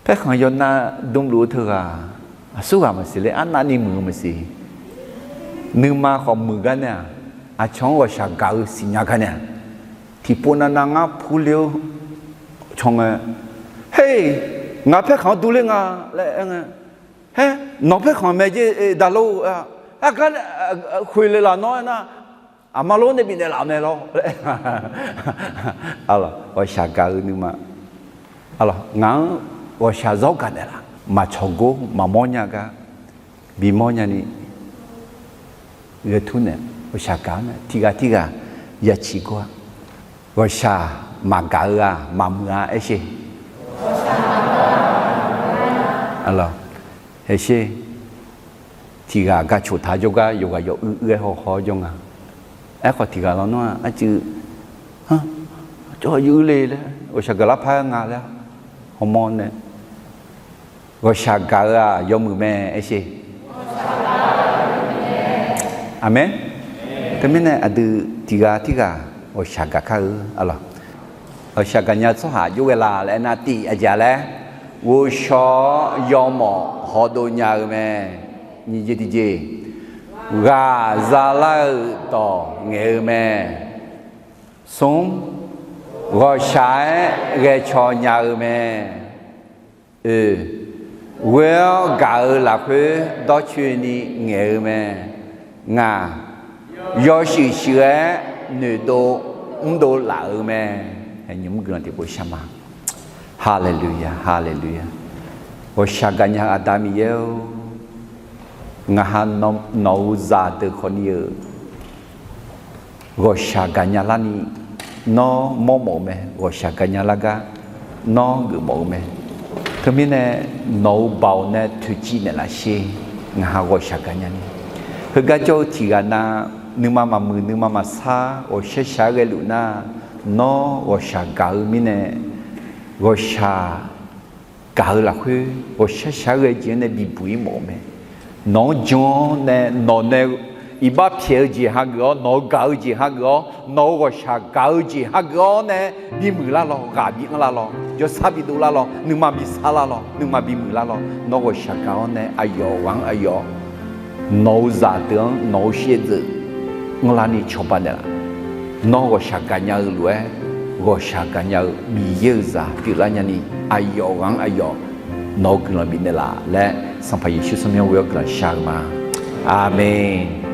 Paerkhanq yawnav dmluf-eu teughaq, aqsurghaq maqsiq ler, arnavni muiq-eu maqsiq. Nuima khawf muiq gar nae-aq, aqcawq-anr ghawqshaq gaq-eu siqnya gar nae-aq, tiqpov navnav ngar purler-awr caw ngae, Her, ngaq paerkhanq-anr durler nga laer aer ngae, Her, nawq paerkhanq mae jer daqlor-eu, argar khoeq le laf nawr aernar, aqma lor nae bifnaeq laf-eu mae lor. Ghawqshaq gaq-eu nuima, ngaq-anr ghawqshaq zawr gaqnaeq laf, maqcawq gor maqmawr nya gar bimawr nyani ghae tur naeq ghawqshaq gaq-awr nae tiqghaq tirghaq yaciq gor-a. Ghawqshaq maqgaq-eu ghaq maqmuiq-a aer sher. Aersher, tiq ghaq gar coq taq jawrgar yawqghaq yawq uir uir-aer haw haw-awr jawr nga. Aerkhawf tiq ghaq lawnmr-aq arcuiv, cawv yur le laer ghawqshaq gaqlar par-aer nga laer hawmawr nae, ghawqshaq gaq-eu-aq yawmuiq mae. Aersher, aqmeq. Teumirnae aqdui tiq ghaq tirghaq ghawqshaq gaq kar-eu arlawq. Ghawqshaq gaqnya-eu tsawrhaq jov ghae la laer aernar, tiq aqjeq laer, ghovshaw-awr yawmawf hawdov nya-eu mae. Nyiq jeq tiqjeq, ghaq zalar-eu dawq ngaeq-eu mae. Smr, ghawqshaq-aer ghae caw nya-eu mae. Oe, ghoe-awr gaq-eu lafkhoer dawrcoeni ngaeq-eu mae. Ngaq, yawshuif shuif-aer noeqdov mrdov laf-eu mae. Nymq mr guiqlanq tiqpov shar ma. Haleluya, haleluya. Ghawqshaq gaqnya-eu Aqda Miqyaer-or, ngaq ha nawq-euq zaqdeuq khawfni-eu ghawqshaq gaqnya larni nawr mawrmawf-eu mae. Ghawqshaq gaqnya lar gar nawr geufmawf-eu mae. Teumirnae nawq-euq baoq nae toeqciv naeqlaf sher. Ngaq ha ghawqshaq gaqnya ni, heugar jawr-eu tiq ghaq na, nuima maqmuiq nuima maqsar ghawqshaq shaq-aer ghaeluf nar, nawr ghawqshaq gaq-eu mirnae, ghawqshaq gaq-eu lafkhoer ghawqshaq shaq-aer ghae jeq-anr nae bibuq-ir mawf-eu mae. Nawq-anr jan-awr nae nawq nae iqbax pyaeq-eu jeq hageuf-awr, nawq-eu gaq-eu jeq hageuf-awr, nawq-euq ghawqshaq gaq-eu jeq hageuf-awr nae bimuiq lar lawr, ghaq bianr lar lawr, jawrsar bidov lar lawr, nuima bisar lar lawr, nuima bimuiq lar lawr, nawr ghawqshaq gaq-awr nae aqyawf ghaq-anr aqyawf nawq-euq zaqdeuq-anr nawq-euq shaevdzeuf anrlar ni cawba naeqlaf. Nawr ghawqshaq gaqnya-eu lof-aer, ghawqshaq gaqnya-eu Miqyaer-euq zaq pyeuflar nyani, aqyawf ghaq-anr aqyawf nawq-euq guiqlanq bifnaeq laf laer, Sanqpaq Yeqsur tsawrmyanr ghoe-awr guiqlanq shar-eu ma. Aqmeq.